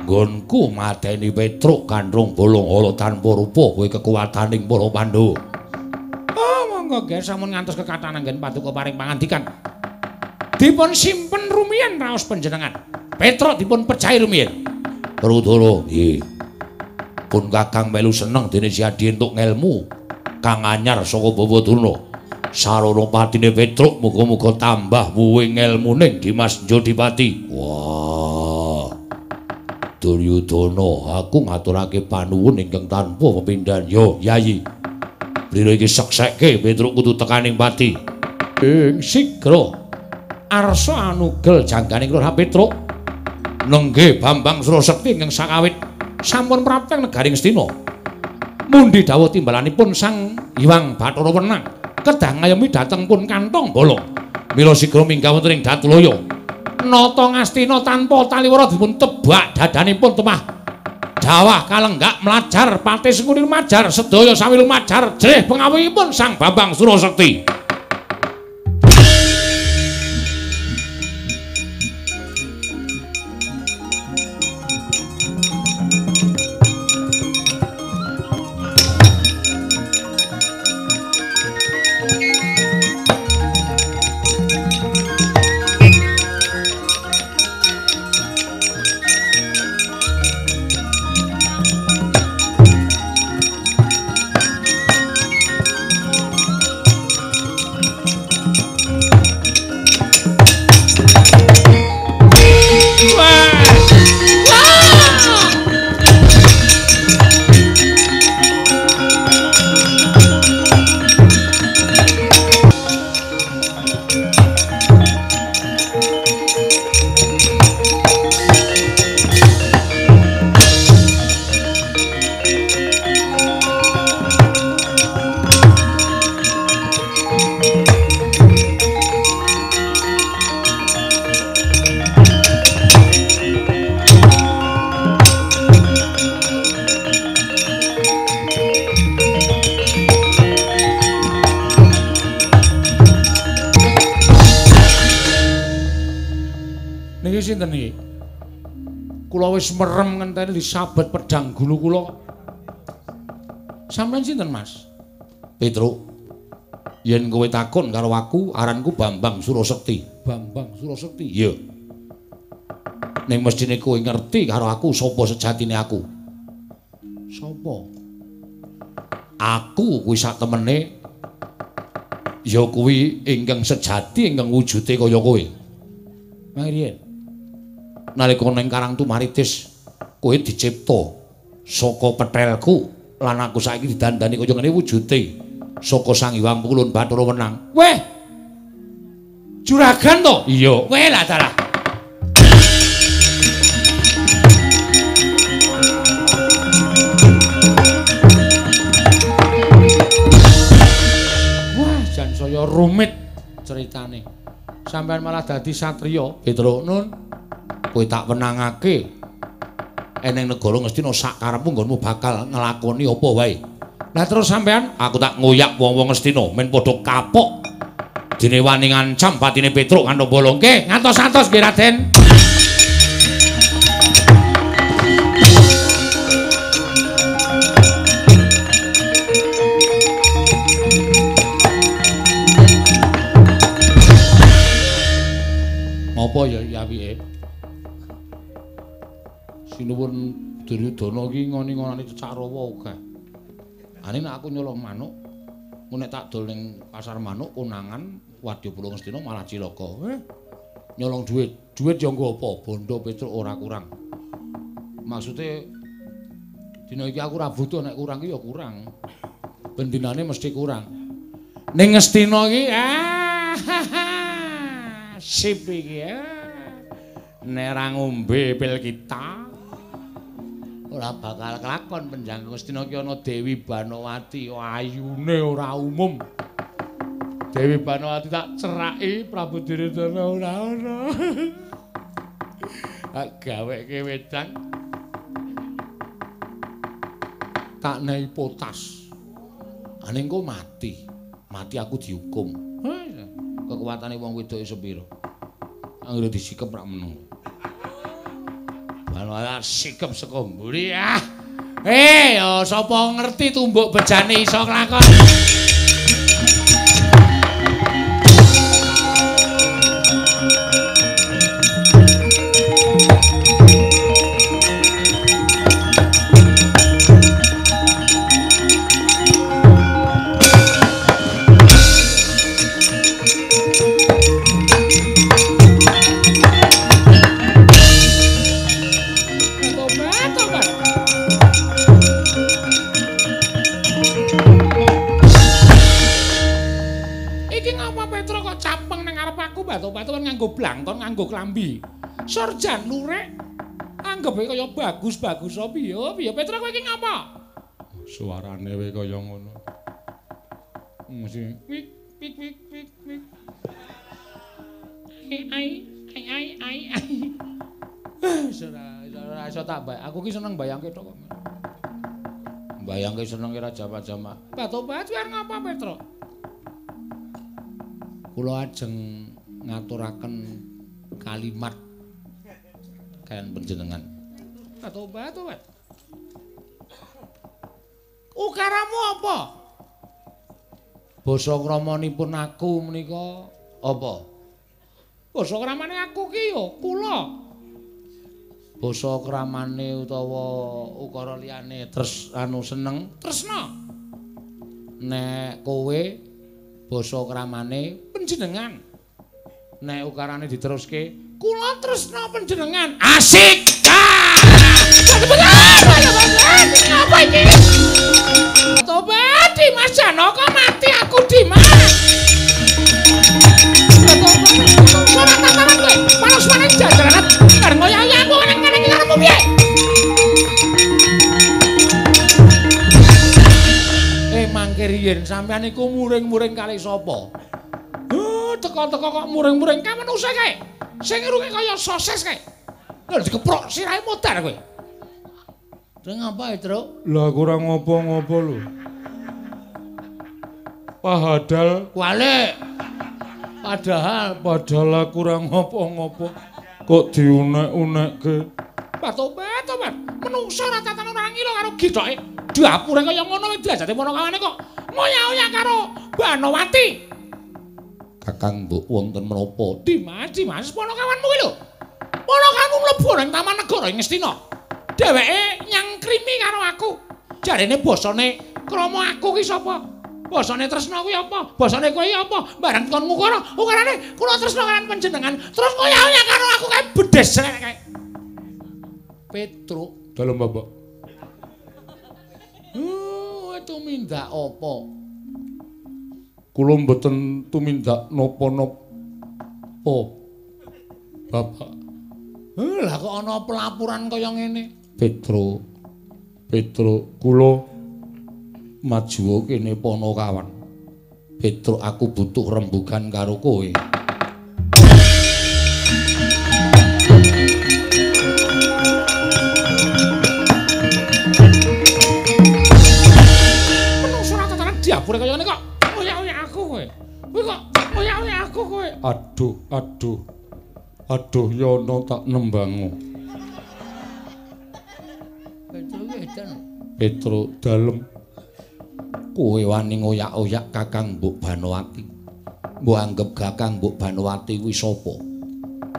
[SPEAKER 1] Nggonku mateni Petruk gandrung bolong ala tanpa rupa kuwi kekuwataning para Pandhawa. Oh, monggo nggih sampun ngantos kekathahan anggen paduka paring pangandikan. Dipun simpen rumiyin raos panjenengan. Petruk dipun pecahi rumiyin. Rudra, nggih. Pun Kakang melu seneng dene si Adi entuk ngelmu kang anyar saka Bawadurna. Sarana patine Petruk muga-muga tambah wuwe ngelmune Dimas Jodipati. Wah. Duryudana, aku ngaturake panuwun ingkang tanpa pepindhan. Yo, Yayi. Blira iki seksekke Petruk kudu tekaning pati. Ing sigra arsa anugel janggane Lurah Petruk. Nenggih Bambang Surasekti ingkang sakawit sampun prapteng negaring Astina. Mundi dawuh timbalanipun Sang Hyang Bathara Wenang. Kedah ngayomi dhateng pun kantong bolong. Mila sigra minggah wonten ing Datulaya. Nata Ngastina tanpa taliwara dipun tebak dadanipun temah dawah kalenggak mlajar pati Sengkuni lumajar sedaya sami lumajar jrih pengawihipun Sang Bambang Surasekti. Sinten iki? Kula wis merem ngenteni disabet pedhang gulu kula. Sampeyan sinten, Mas? Petruk. Yen kowe takon karo aku, aranku Bambang Surasekti. Bambang Surasekti? Iya. Ning mesthine kowe ngerti karo aku sapa sejatine aku. Sapa? Aku kuwi sak temene ya kuwi ingkang sejati ingkang wujude kaya kowe. Mangriyen. Nalika ning Karang Tumaritis kowe dicipta saka petelku lan aku saiki didandani kaya ngene wujude saka Sang Hyang Pulun Bathara Wenang. Weh. Juragan to? Iya. Weh lah dalah. Wah, jan saya rumit ceritane. Sampeyan malah dadi satriya, Petruk. Nun. Kowe tak wenangake eneng negara Ngastina sak karepmu nggonmu bakal nglakoni apa wae. Lah terus sampean aku tak ngoyak wong-wong Ngastina men padha kapok dene wani ngancam patine Petruk kanthi bolong. Nggih, ngantos-antos nggih Raden. Apa ya iki apike? Sinuwun Duryudana iki ngoni-ngonane cecak rawa akeh. Ane nek aku nyolong manuk, nek tak dol ning pasar manuk konangan wadyabala Ngastina malah cilaka. Nyolong duit, duit yo nggo apa? Bondo Petruk ora kurang. Maksude dina iki aku ora butuh, nek kurang ki ya kurang. Ben dinane mesti kurang. Ning Ngastina iki sip iki. Nek ora ngombe pil kita ora bakal kelakon. Penjangkung Ngastina ki ana Dewi Banowati, ayune ora umum. Dewi Banowati tak ceraki Prabu Duryudana ora ana. Tak gaweke wedang, tak nehi potas. Ane engko mati. Mati aku dihukum. Kekuatane wong wedok iso pira? Anggere disikep rak meneng. Banowati sikep saka mburi. Ah. Ya sapa ngerti tumbuk bejane iso nglakon. Nganggo blangkon, nganggo klambi. Sarjan lurik anggepe kaya bagus-bagus apa piye? Piye Petruk kowe iki ngapa?
[SPEAKER 4] Suarane wae kaya ngono. Mesti wik wik wik wik wik.
[SPEAKER 1] Ai ai ai
[SPEAKER 3] ai ai ai ai. Ora iso tak bayang. Aku ki seneng bayangke tok kok. Bayangke seneng ora jamak-jamak. Batobat kuwi ngapa, Petro? Kula ajeng ngaturaken kalimat kalian panjenengan. Batobat, tobat. Ukaramu apa? Basa kramanipun aku menika apa? Basa kramane aku ki ya kula. Basa kramane utawa ukara liyane tres anu seneng tresna. Nek kowe basa kramane panjenengan. Nek ukarane diteruske kula tresna panjenengan. Asik. Apa iki? Tobat Dimas Janaka mati aku Dimas. Ora tataran kowe. Panas-panas jajaran bareng ngoyak aku ngene iki karepmu piye? Mangke riyen sampean iku muring-muring kali sapa? Teko-teko kok muring-muring kae menungsa kae. Sing irunge kaya sosis kae. Lho dikeprok sirahe modar kowe. Terus ngapa, Truk?
[SPEAKER 4] Lah aku ora ngopo-ngopo lho. Padahal
[SPEAKER 3] kualik. Padahal
[SPEAKER 4] aku ora ngopo-ngopo kok diunek-unekke.
[SPEAKER 3] Batobat, tobat. Menungsa ora tatan ora ngilo karo githoke. Dapure kaya ngono wis diajate ponokawane kok moyak-oyak karo Banowati.
[SPEAKER 1] Kakang mbok wonten menapa?
[SPEAKER 3] Dimas, Dimas ponokawanmu kuwi lho. Ponokawanmu mlebu nang Taman Negara ing Ngastina. Dheweke nyangkrimi karo aku. Jarene basane krama aku ki sapa? Basane tresna kuwi apa? Basane kowe apa? Bareng kon ngukara, ukarane kula tresna kalian panjenengan. Terus ngoyak-oyak karo aku kae bedes kae. Petruk
[SPEAKER 4] dalem Bapak.
[SPEAKER 3] Tumindak apa?
[SPEAKER 4] Kula mboten tumindak napa-napa. Bapak.
[SPEAKER 3] Lah kok ana pelaporan kaya ngene?
[SPEAKER 1] Petruk. Petruk, kula maju kene ponokawan. Petruk, aku butuh rembugan karo kowe.
[SPEAKER 3] Menungso ora tataran diapure kaya ngene kok. Oyak-oyak aku kowe. Kowe kok oyak-oyak aku kowe.
[SPEAKER 4] Aduh, aduh. Aduh yono tak nembango.
[SPEAKER 3] Petruk edan.
[SPEAKER 4] Petruk dalem.
[SPEAKER 1] Kowe wani ngoyak-oyak Kakang Mbok Banowati. Mbok anggep Kakang Mbok Banowati kuwi sapa?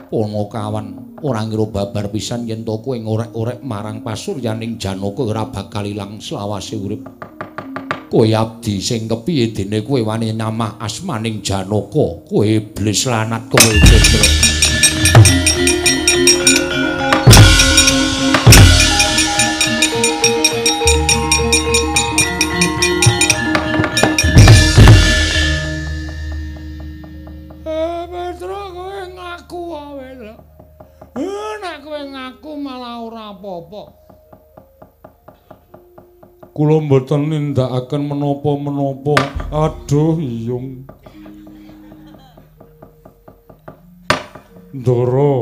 [SPEAKER 1] Ponokawan ora ngira babar pisan yen to kowe ngorek-orek marang pasuryaning Janaka ora bakal ilang selawase urip. Kowe abdi sing kepiye dene kowe wani nyamah asmaning Janaka? Kowe iblis lanat kowe Petruk.
[SPEAKER 4] Kula mboten nindakaken menapa-menapa. Aduh iyung. Ndara.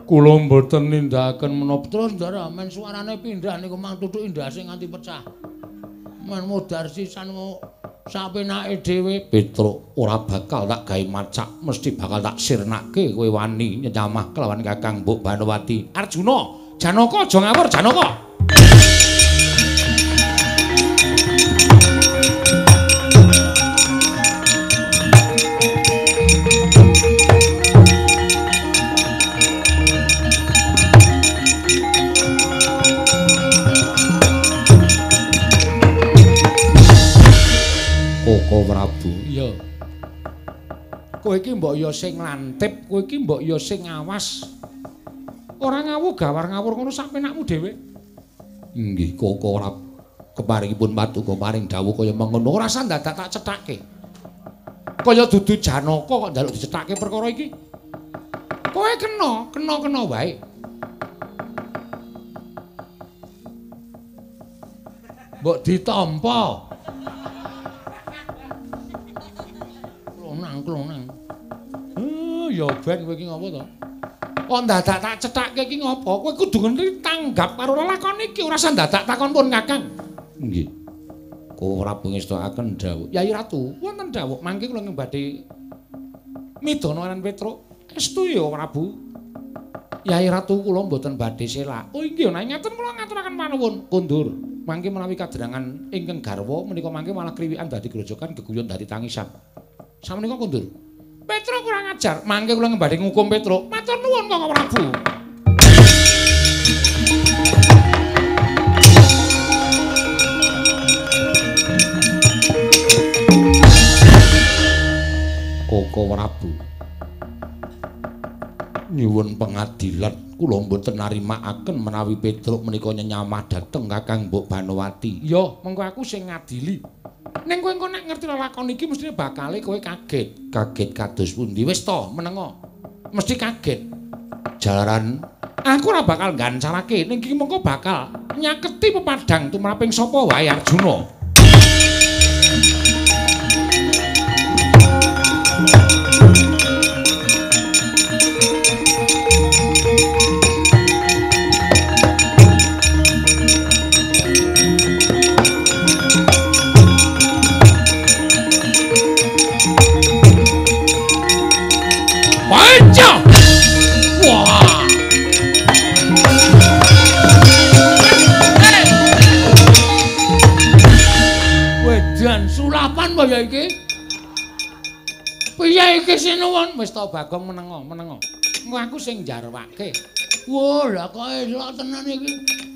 [SPEAKER 4] Kula mboten nindakaken menapa.
[SPEAKER 3] Terus Ndara men suarane pindah niku mang tutuki ndase nganti pecah. Men modar sisan sapenake dhewe.
[SPEAKER 1] Petruk ora bakal tak gawe macak, mesti bakal tak sirnake kowe wani nyamah kelawan Kakang Mbok Banowati.
[SPEAKER 3] Arjuna, Janaka aja ngawur Janaka.
[SPEAKER 1] Koko Prabu.
[SPEAKER 3] Iya. Kowe iki mbok ya sing lantip, kowe iki mbok ya sing awas. Ora ngawur gawar ngawur ngono sak penakmu dhewe.
[SPEAKER 1] Inggih Koko Prabu. Keparingipun paduka paring dawuh kaya mengono
[SPEAKER 3] ora usah dadak tak cethake. Kaya dudu Janaka kok njaluk dicethake perkara iki. Kowe kena, kena-kena wae. Mbok ditampa. Klonang-klonang. Ya ben kowe iki ngopo to? Kok dadak tak cethake iki ngopo? Kowe kudu ngerti tanggap karo lelakon iki, ora usah dadak takon pun Kakang.
[SPEAKER 1] Nggih. Koko Prabu ngestokaken dawuh.
[SPEAKER 3] Yayi Ratu, wonten dawuh mangke kula badhe midana lan Petruk. Estu ya Prabu. Yayi Ratu kula mboten badhe selak. Oh inggih, nek ngaten kula ngaturaken panuwun. Kondur. Mangke menawi kadrangan ingkang garwa menika mangke malah kriwikan dadi grojogan geguyon dadi tangisan. Samenika kondur. Petruk kurang ajar, mangke kula badhe ngukum Petruk. Matur nuwun Koko Prabu.
[SPEAKER 1] Koko Prabu nyuwun pengadilan, kula mboten narimakaken menawi Petruk menika nyenyamah dhateng Kakang Mbok Banowati.
[SPEAKER 3] Ya, mengko aku sing ngadili. Ning kowe engko nek ngerti lelakon iki mestine bakale kowe kaget.
[SPEAKER 1] Kaget kados pundi?
[SPEAKER 3] Wis to, menengo. Mesti kaget.
[SPEAKER 1] Jalaran
[SPEAKER 3] aku ora bakal nggancarake, ning iki mengko bakal nyaketi pepadang tumraping sapa wae Arjuna. Sulapan apa ya iki? Piye iki sinuwun? Wis to Bagong menengo, menengo. Engko aku sing njarwake. Wah, lah kok elok tenan iki.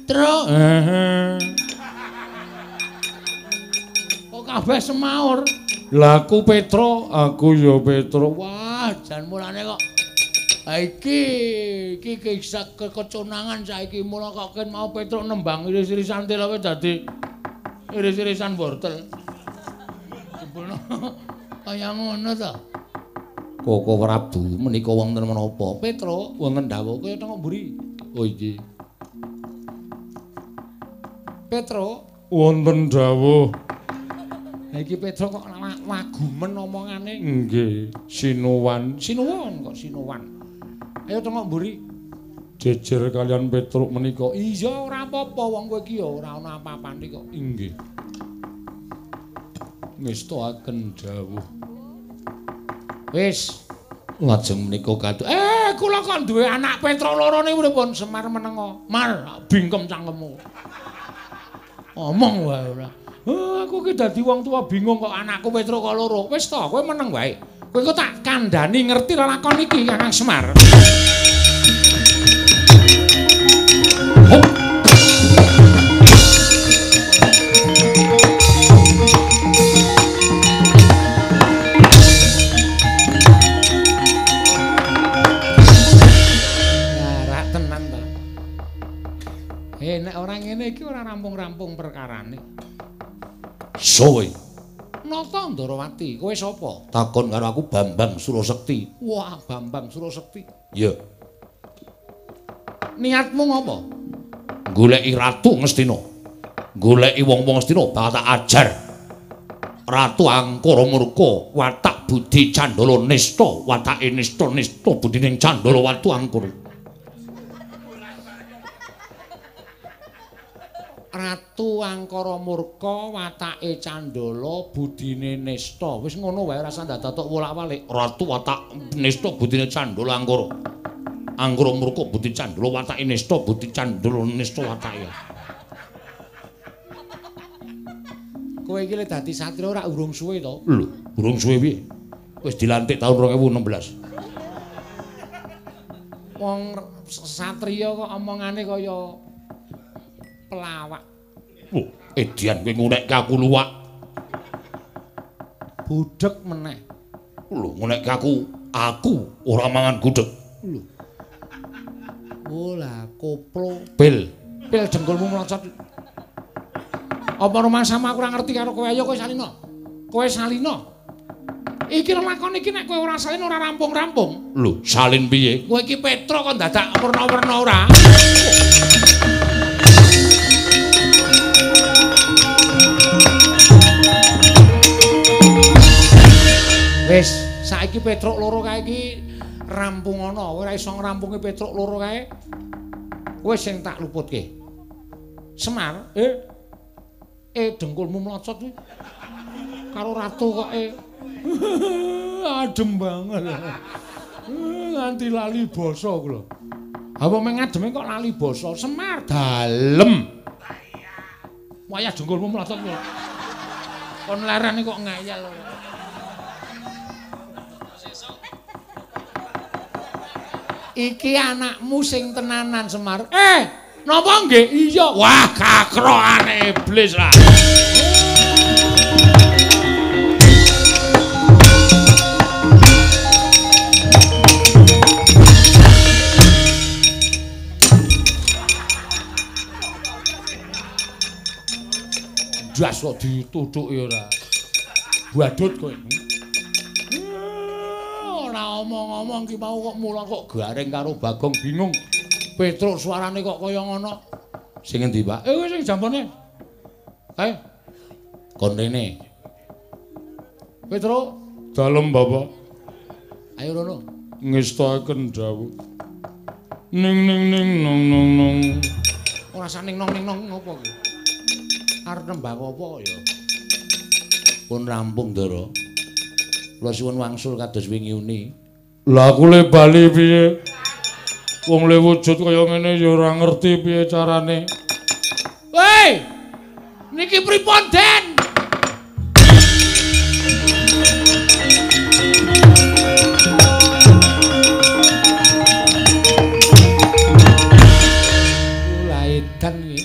[SPEAKER 3] Truk. Heeh. Kok kabeh semaur.
[SPEAKER 4] Lah aku Petruk, aku ya Petruk.
[SPEAKER 3] Wah, jan mulane kok ha iki iki kisah keconangan saiki mula kok ken mau Petruk nembang iris-irisan teloke dadi iris-irisan wortel. Jebulno kaya ngono to.
[SPEAKER 1] Koko Prabu menika wonten menapa?
[SPEAKER 3] Petruk wonten dawuh kaya tengok mburi.
[SPEAKER 4] Oh iki.
[SPEAKER 3] Petruk
[SPEAKER 4] wonten dawuh.
[SPEAKER 3] Ha iki Petruk kok wagumen omongane.
[SPEAKER 4] Nggih, sinuwan.
[SPEAKER 3] Sinuwun kok sinuwan. Ayo tengok mburi.
[SPEAKER 4] Jejer kalian Petruk menika.
[SPEAKER 3] Iya ora apa-apa wong kowe iki ya ora ana apa-apane kok.
[SPEAKER 4] Nggih. Ngestokaken dawuh.
[SPEAKER 3] Wis,
[SPEAKER 1] lajeng menika kados
[SPEAKER 3] kula kok duwe anak Petruk loro niku pripun? Semar menengo. Mar, bingkem cangkemmu. Omong wae ora. Aku iki dadi wong tua bingung kok anakku Petruk kok loro. Wis to, kowe meneng wae. Kowe kok tak kandhani ngerti lelakon iki Kakang Semar.
[SPEAKER 1] Hop.
[SPEAKER 3] Nek ora ngene iki ora rampung-rampung perkarane.
[SPEAKER 1] Sowe.
[SPEAKER 3] Nata Ndarawati, kowe sapa?
[SPEAKER 1] Takon karo aku Bambang Surasekti.
[SPEAKER 3] Wah, Bambang Surasekti.
[SPEAKER 1] Iya.
[SPEAKER 3] Niatmu ngopo?
[SPEAKER 1] Goleki Ratu Ngastina. Goleki wong-wong Ngastina bakal tak ajar. Ratu Angkara Murka, watak budi Candala Nista, watake Nista Nista budining Candala watu Angkara.
[SPEAKER 3] Ratu Angkara Murka watake Candala budine Nista. Wis ngono wae ora usah ndadak wolak-walik.
[SPEAKER 1] Ratu watak Nista budine Candala Angkara. Angkara Murka budi Candala watake Nista budi Candala Nista watake.
[SPEAKER 3] Kowe iki le dadi satriya ora urung suwe to?
[SPEAKER 1] Lho, urung suwe piye? Wis dilantik taun 2016.
[SPEAKER 3] Wong satriya kok omongane kaya pelawak.
[SPEAKER 1] Oh, edian kowe ngunekke aku luwak.
[SPEAKER 3] Budheg meneh.
[SPEAKER 1] Lho, ngunekke aku ora mangan gudheg.
[SPEAKER 3] Lho. Oh lah, koplo.
[SPEAKER 1] Pil.
[SPEAKER 3] Pil dengkulmu mlocot. Apa rumangsamu aku ora ngerti karo kowe? Ayo kowe salina. Kowe salina. Iki lelakon iki nek kowe ora salin ora rampung-rampung.
[SPEAKER 1] Lho, salin piye?
[SPEAKER 3] Kowe iki Petruk kok dadak werna-werna ora? Wis, saiki Petruk loro kae iki Rampung ana, ora iso ngrampungi Petruk loro kae. Kowe sing tak luputke. Semar, dengkulmu mlocot kuwi. Karo ratu kok
[SPEAKER 4] Adem banget. Nganti lali basa kula.
[SPEAKER 3] Apa meng ademe kok lali basa? Semar dalem. Wayah dengkulmu mlocot kuwi. Kon lerene kok ngayal. Iki anakmu sing tenanan Semar. Napa nggih? Iya. Wah, kakrokane iblis lah. Jas kok dituthuki ora. Badut kowe. Ora omong-omong ki mau kok mula kok garing karo Bagong bingung. Petruk suarane kok kaya ngono. Sing endi, Pak? Sing jampone. Kae. Kon rene. Petruk,
[SPEAKER 4] dalem Bapak.
[SPEAKER 3] Ayo rono.
[SPEAKER 4] Ngestakaken dawuh. Ning ning ning nong nong nong.
[SPEAKER 3] Ora sak ning nong ning nong ngopo ki? Arep nembang apa ya? Pun rampung, Ndara. Kula suwun wangsul kados wingi uni.
[SPEAKER 4] Lah aku le bali piye? Wong le wujud kaya ngene ya ora ngerti piye carane.
[SPEAKER 3] Woi! Niki pripun, Den? Lah edan iki.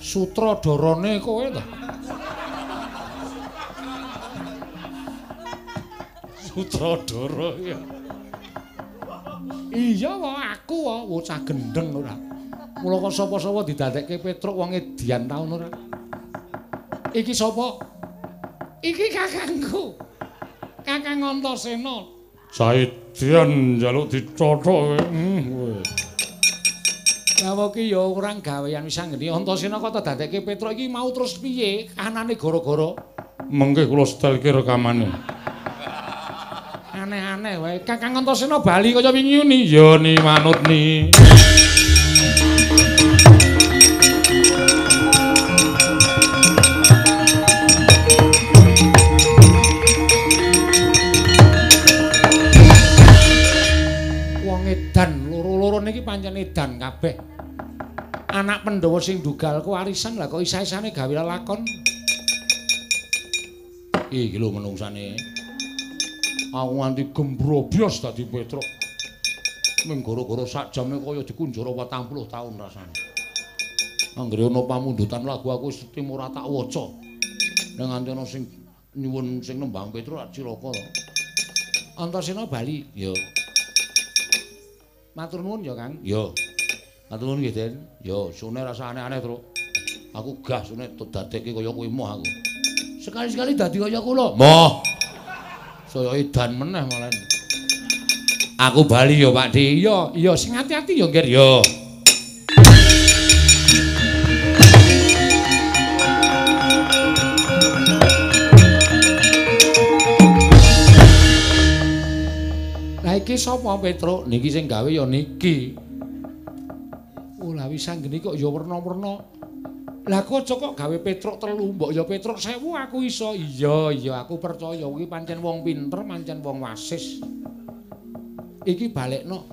[SPEAKER 3] Sutradarane kowe ta? Sutradara ya. Iya wae aku wae bocah gendeng ora. Mula kok sapa-sapa didadekke Petruk wong edian taun ora. Iki sapa? Iki kakangku. Kakang Antasena.
[SPEAKER 4] Saidian njaluk dicocok kowe. Kowe.
[SPEAKER 3] Lah iki ya ora gawean wis anggene Antasena kok dadekke Petruk iki mau terus piye kanane gara-gara
[SPEAKER 4] mengke kula setelke rekamane.
[SPEAKER 3] Aneh-aneh wae. Kakang Antasena bali kaya wingi uni.
[SPEAKER 4] Ya ni manut ni.
[SPEAKER 3] Wong edan loro-loro niki pancen edan kabeh. Anak Pandhawa sing dugal kewarisan lah kok isa-isane gawe lelakon. Iki lho menungsane. Aku nganti gembrobyos dadi Petruk. Ming gara-gara sak jame kaya dikunjara 40 taun rasane. Anggere ana pamundutan lagu aku wis tim ora tak waca. Nek nganti ana sing nyuwun sing nembang Petruk cilaka to. Antasena bali. Ya. Matur nuwun ya, Kang. Ya. Matur nuwun nggih, Den. Ya, sune rasa aneh-aneh, Truk. Aku gah sune dadekke kaya kowe moh aku. Sekali-sekali dadi kaya kula. Moh. Saya edan meneh malah. Aku bali ya, Pak Di. Iya, iya sing ati-ati ya, Ngger. Ya. Lah iki sapa Petruk? Niki sing gawe ya niki. Oh, lah wis anggene kok ya werna-werna. Lah kok aja kok gawe Petruk 3, mbok ya Petruk 1000 aku iso. Iya, iya aku percaya kuwi pancen wong pinter, pancen wong wasis. Iki balekno.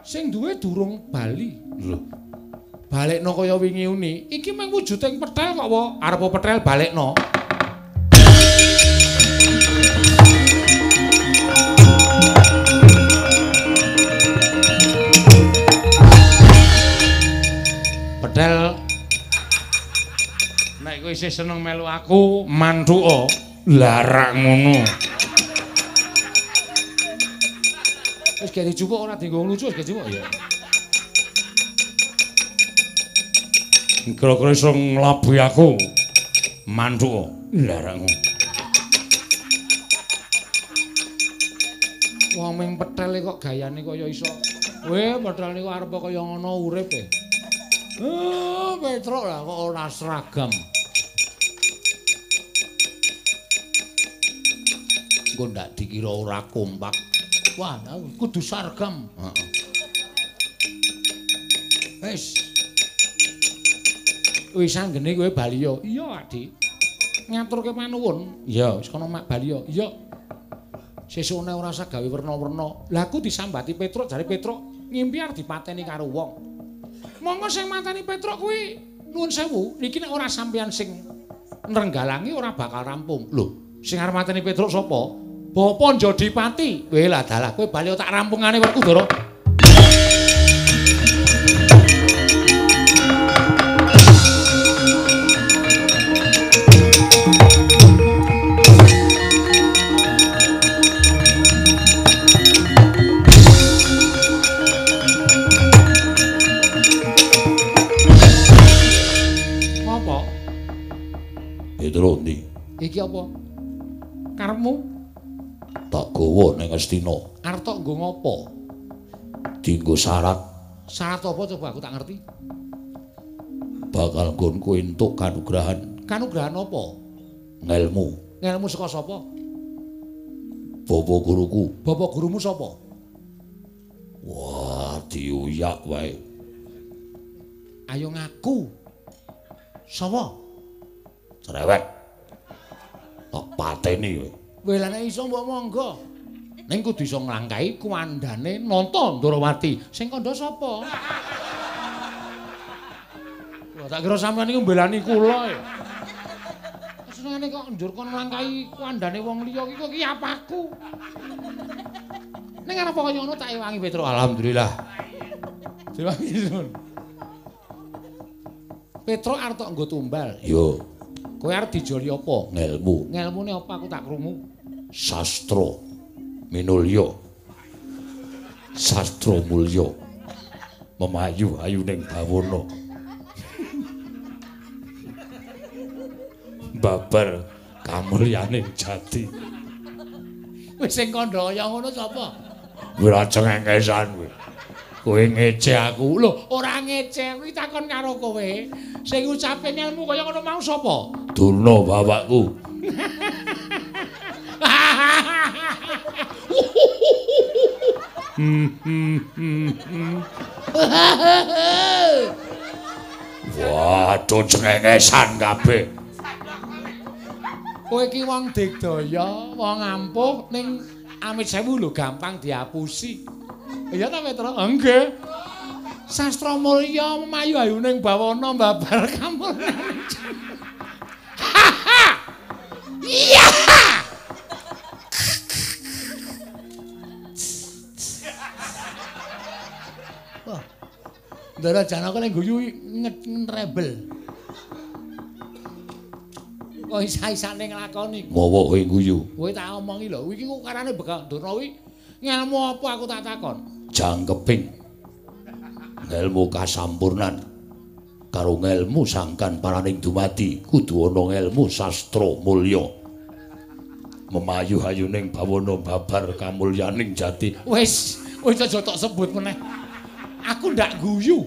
[SPEAKER 3] Sing duwe durung bali. Lho. Balekno kaya wingi uni. Iki mung wujuding petel kok, wa. Arep petel balekno. Petel
[SPEAKER 4] nek kowe isih seneng melu aku, manthuka. Larak ngono.
[SPEAKER 3] Wis gak dijupuk ora dienggo lucu, wis gak dijupuk ya.
[SPEAKER 4] Kira-kira iso nglabuhi aku. Manthuka. Larak ngono.
[SPEAKER 3] Wong ming petel kok gayane kaya iso. Weh, petel niku arep kaya ngono urip e. Petruk lah kok ora seragam. Engko ndak dikira ora kompak. Wah, kudu sargam. Heeh. Wis. Wis anggene kowe bali ya. Iya, Adik. Ngaturke panuwun. Iya, wis kono mak bali ya. Iya. Sesukne ora usah gawe werna-werna. Lah aku disambati Petruk, jare Petruk ngimpi arep dipateni karo wong. Monggo sing mateni Petruk kuwi nuwun sewu, niki nek ora sampeyan sing nrenggalangi ora bakal rampung. Lho, sing arep mateni Petruk sapa? Bapa Njodipati. Kowe lah dalah, kowe bali tak rampungane Werkudara. Apa?
[SPEAKER 1] Petruk ndi?
[SPEAKER 3] Iki apa? Karepmu?
[SPEAKER 1] Tak gawa ning Astina.
[SPEAKER 3] Arep tok nggo ngopo?
[SPEAKER 1] Dinggo syarat.
[SPEAKER 3] Syarat apa coba aku tak ngerti.
[SPEAKER 1] Bakal nggonku entuk kanugrahan.
[SPEAKER 3] Kanugrahan apa?
[SPEAKER 1] Ngelmu.
[SPEAKER 3] Ngelmu saka sapa?
[SPEAKER 1] Bapak guruku.
[SPEAKER 3] Bapak gurumu sapa?
[SPEAKER 1] Wah, diuyak wae.
[SPEAKER 3] Ayo ngaku. Sapa?
[SPEAKER 1] Cerewet. Tak pateni kowe.
[SPEAKER 3] Kowe lha nek iso mbok monggo. Ning kudu iso nglangkahi kuwandane Nata Ndrawati. Sing kandha sapa? Wah, tak kira sampeyan iki mbelani kula ya. Senengane kok njur kon nglangkahi kuwandane wong liya iki kok iki apaku. Ning arep kaya ngono tak ewangi Petruk.
[SPEAKER 1] Alhamdulillah.
[SPEAKER 4] Diwangi sun.
[SPEAKER 3] Petruk arep tok nggo tumbal.
[SPEAKER 1] Yo.
[SPEAKER 3] Kowe arep dijoli apa?
[SPEAKER 1] Ngelmu.
[SPEAKER 3] Ngelmune apa aku tak krungu?
[SPEAKER 1] Sastra minulya. Sastra mulya. Memayu ayuning bawana. Babar kamulyaning jati.
[SPEAKER 3] Wis sing kandha kaya ngono sapa?
[SPEAKER 1] Ora cengengesan kowe. Kowe ngece aku.
[SPEAKER 3] Lho, ora ngece, kuwi takon karo kowe. Sing ngucape ngelmu kaya ngono mau sapa?
[SPEAKER 1] Durna bapakku. Waduh, cengengesan kabeh.
[SPEAKER 3] Kowe iki wong digdaya, wong ampuh ning amit sewu lho gampang diapusi. Iya ta, Petruk? Nggih. Sastra mulya memayu ayuning bawana babar kamulyan. Ha ha. Iya. Wah. Ndara Janaka nek guyu ngetrebel. Kok isa-isane nglakoni.
[SPEAKER 1] Ngowo kowe guyu?
[SPEAKER 3] Kowe tak omongi lho, iki kok karane Begawan Durna kuwi ngelmu apa aku tak takon?
[SPEAKER 1] Jangkeping ngelmu kasampurnan karo ngelmu sangkan paraning dumadi kudu ana ngelmu sastra mulya. Memayu hayuning bawana babar kamulyaning jati.
[SPEAKER 3] Wis, wis aja tok sebut meneh. Aku ndak guyu.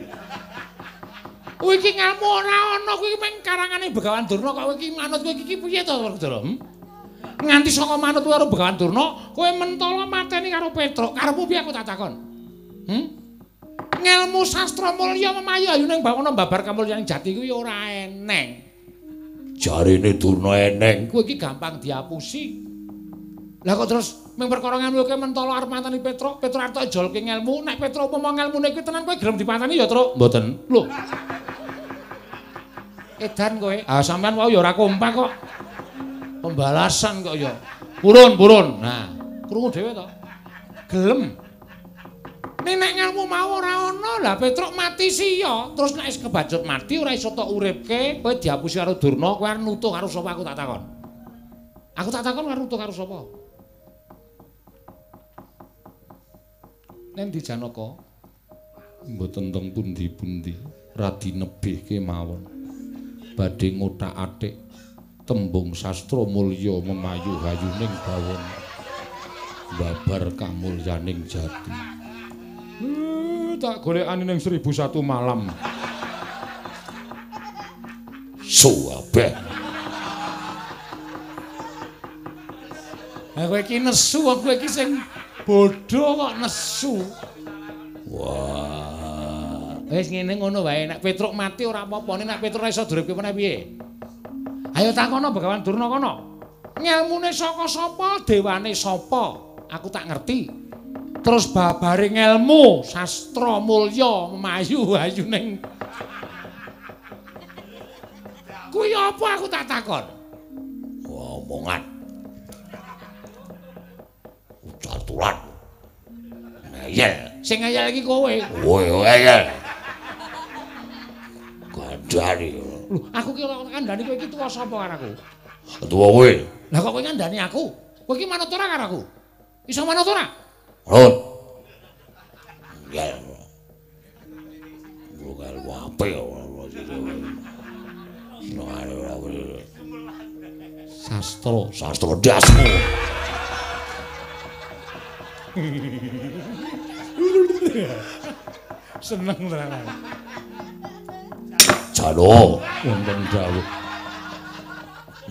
[SPEAKER 3] Kowe iki ngelmu ora ana, kuwi mung karangane Begawan Durna kok kowe iki manut kowe iki piye to, Werkudara? Nganti saka manut karo Begawan Durna, kowe mentala mateni karo Petruk. Karepmu piye aku tak takon? Ngelmu sastra mulya memayu ayuning bawana babar kamulyaning jati kuwi ora eneng.
[SPEAKER 1] Jarene Durna eneng.
[SPEAKER 3] Kowe iki gampang diapusi. Lah kok terus mung perkara ngelmu kowe mentala arep mateni Petruk, Petruk arep ijolke ngelmu, nek Petruk umpama ngelmune kuwi tenan kowe gelem dipateni ya, Truk?
[SPEAKER 1] Mboten.
[SPEAKER 3] Lho. Edan kowe. Ah sampean wau ya ora kompak kok. Pembalasan kok ya. Purun, purun. Nah, krungu dhewe to. Gelem. Nek ngelmu mau ora ana, lah Petruk mati siya. Terus nek wis kebacut mati ora iso tok uripke, kowe diapusi karo Durna, kowe arep nutuh karo sapa aku tak takon. Aku tak takon arep nutuh karo sapa? Nen di Janaka
[SPEAKER 4] mboten teng pundi-pundi, radi nebih kemawon. Badhe ngothak-athik tembung sastra mulya memayu hayuning bawana babar kamulyaning jati. Tak golekane ning 1001 malam.
[SPEAKER 1] Suwabeh.
[SPEAKER 3] Lah kowe iki nesu, kowe iki sing bodho kok nesu.
[SPEAKER 1] Wah.
[SPEAKER 3] Wis ngene ngono wae, nek Petruk mati ora apa-apa, nek Petruk ora iso duripke meneh piye? Ayo takono Begawan Durna kono. Ngelmune saka sapa, dewane sapa? Aku tak ngerti. Terus babare ngelmu sastra mulya memayu ayuning. Kuwi apa aku tak takon?
[SPEAKER 1] Wah, omongan. Ucal-tulan. Ngeyel.
[SPEAKER 3] Sing ngeyel iki kowe.
[SPEAKER 1] Kowe ngeyel. Gandhani.
[SPEAKER 3] Lho, aku ki ora kandhani kowe iki tuwa sapa karo aku?
[SPEAKER 1] Tuwa kowe.
[SPEAKER 3] Lah kok kowe ngandhani aku? Kowe iki manut ora karo aku? Iso manut ora?
[SPEAKER 1] Manut. Ngeyel. Bukan wape
[SPEAKER 3] Sastra,
[SPEAKER 1] sastra dasmu.
[SPEAKER 4] Seneng tenan.
[SPEAKER 1] Jalo
[SPEAKER 4] wonten dawuh.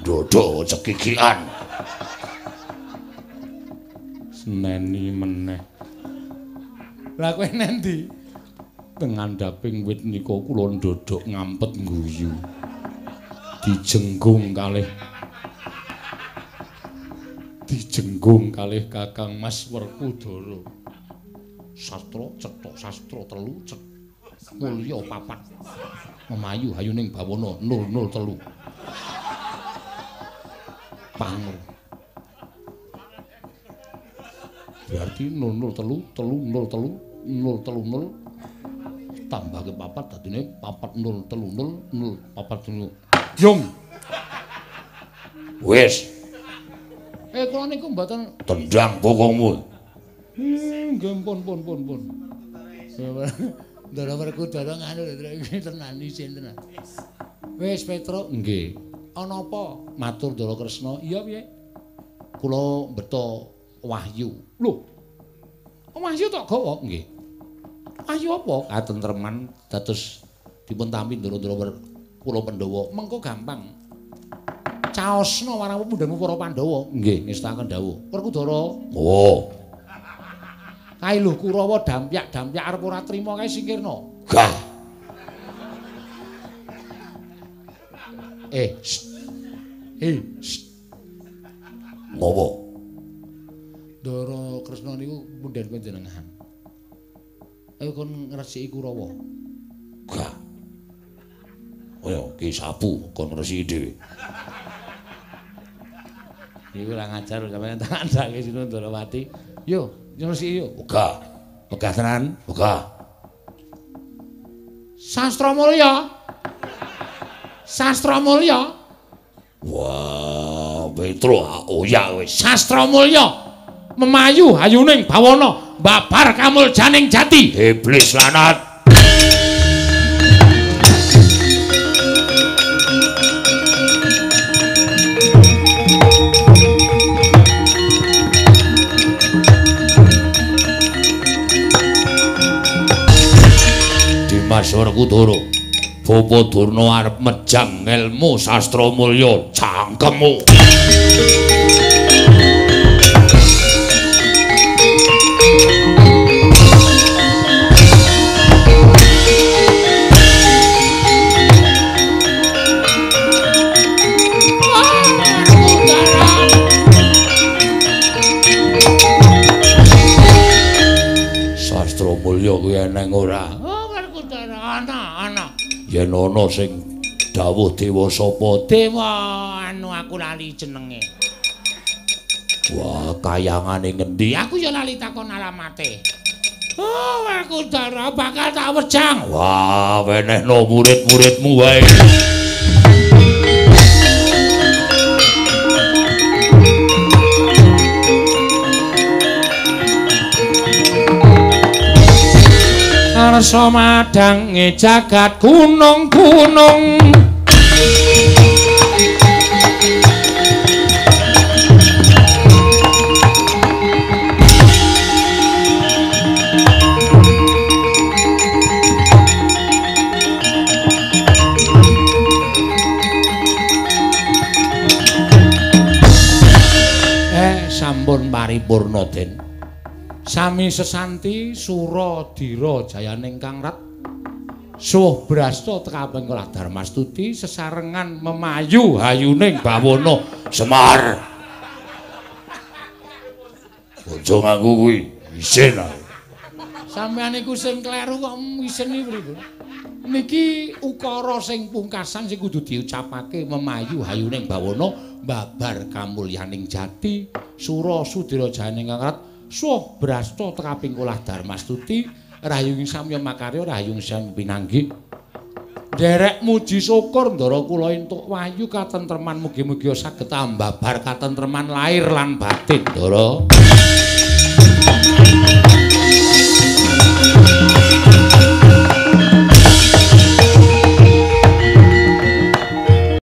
[SPEAKER 1] Dodok cekikian.
[SPEAKER 4] Seneni meneh.
[SPEAKER 3] Lah kowe nendi?
[SPEAKER 4] Teng ngandhaping wit nika kula ndodok ngampet ngguyu. Dijenggung kalih Kakang Mas Werkudara.
[SPEAKER 3] Sastra cetha sastra telu cet mulya papat. Memayu hayuning bawana 003. Panger.
[SPEAKER 4] Berarti 003 303 030 tambah ke papat dadine 4 0 3 0 0 4 0.
[SPEAKER 1] Yung. Wis.
[SPEAKER 3] Kula niku mboten
[SPEAKER 1] tendang bokongmu.
[SPEAKER 4] Nggih pun.
[SPEAKER 3] Ndara Werkudara nganu iki tenan isin tenan. Wis Petruk,
[SPEAKER 4] nggih.
[SPEAKER 3] Ana apa? Matur Ndara Kresna. Iya piye?
[SPEAKER 1] Kula mbeta wahyu.
[SPEAKER 3] Lho. Wahyu tok gawa?
[SPEAKER 1] Nggih.
[SPEAKER 3] Wahyu apa?
[SPEAKER 1] Katentreman dados dipun tampi ndara-ndara kula Pandhawa.
[SPEAKER 3] Mengko gampang. Caosna marang pundhenmu para Pandhawa.
[SPEAKER 1] Nggih, ngestakaken dawuh.
[SPEAKER 3] Werkudara.
[SPEAKER 1] Oh.
[SPEAKER 3] Kae lho Kurawa dampyak-dampyak arep ora trima kae singkirna.
[SPEAKER 1] Gah. Ngopo?
[SPEAKER 3] Ndara Kresna niku pundhen panjenengan. Ayo kon ngresiki Kurawa.
[SPEAKER 1] Gah. Ayo ki sapu kon ngresiki dhewe.
[SPEAKER 3] Iku ora ngajar sampeyan tak kandhake Sinun Ndarawati. Yo, ngresiki yo.
[SPEAKER 1] Ogah.
[SPEAKER 3] Ogah tenan.
[SPEAKER 1] Ogah.
[SPEAKER 3] Sastra Mulya. Sastra Mulya.
[SPEAKER 1] Wah, Petro oyak wis.
[SPEAKER 3] Sastra Mulya memayu hayuning bawana babar kamuljaning jati.
[SPEAKER 1] Iblis lanat. Dimas Werkudara, Bapa Durna arep mejang ngelmu sastra mulya cangkemmu. Sastra mulya kuwi eneng ora?
[SPEAKER 3] Oh, Werkudara, ana.
[SPEAKER 1] Yen ana sing dawuh dewa sapa?
[SPEAKER 3] Dewa anu aku lali jenenge.
[SPEAKER 1] Wah, kayangane ngendi?
[SPEAKER 3] Aku ya lali takon alamate. Oh, Werkudara bakal tak wejang.
[SPEAKER 1] Wah, wenehno murid-muridmu wae.
[SPEAKER 3] Arsa madange jagat gunung-gunung. Sampun paripurna, Den. Sami sesanti sura dira jayaning Kang Rat. Suh brasta tekaping kula Darmastuti sesarengan memayu hayuning bawana
[SPEAKER 1] Semar. Aja nganggo kuwi, isin aku.
[SPEAKER 3] Sampeyan iku sing kleru kok isin iki pripun? Niki ukara sing pungkasan sing kudu diucapake memayu hayuning bawana babar kamulyaning jati sura sudira jayaning Kang Rat. Suh brasta tekaping kula Darmastuti rahayung samya makarya rahayung samya pinanggih. Nderek muji syukur ndara kula entuk wahyu katentreman, mugi-mugi saged ambabar katentreman lahir lan batin, Ndara.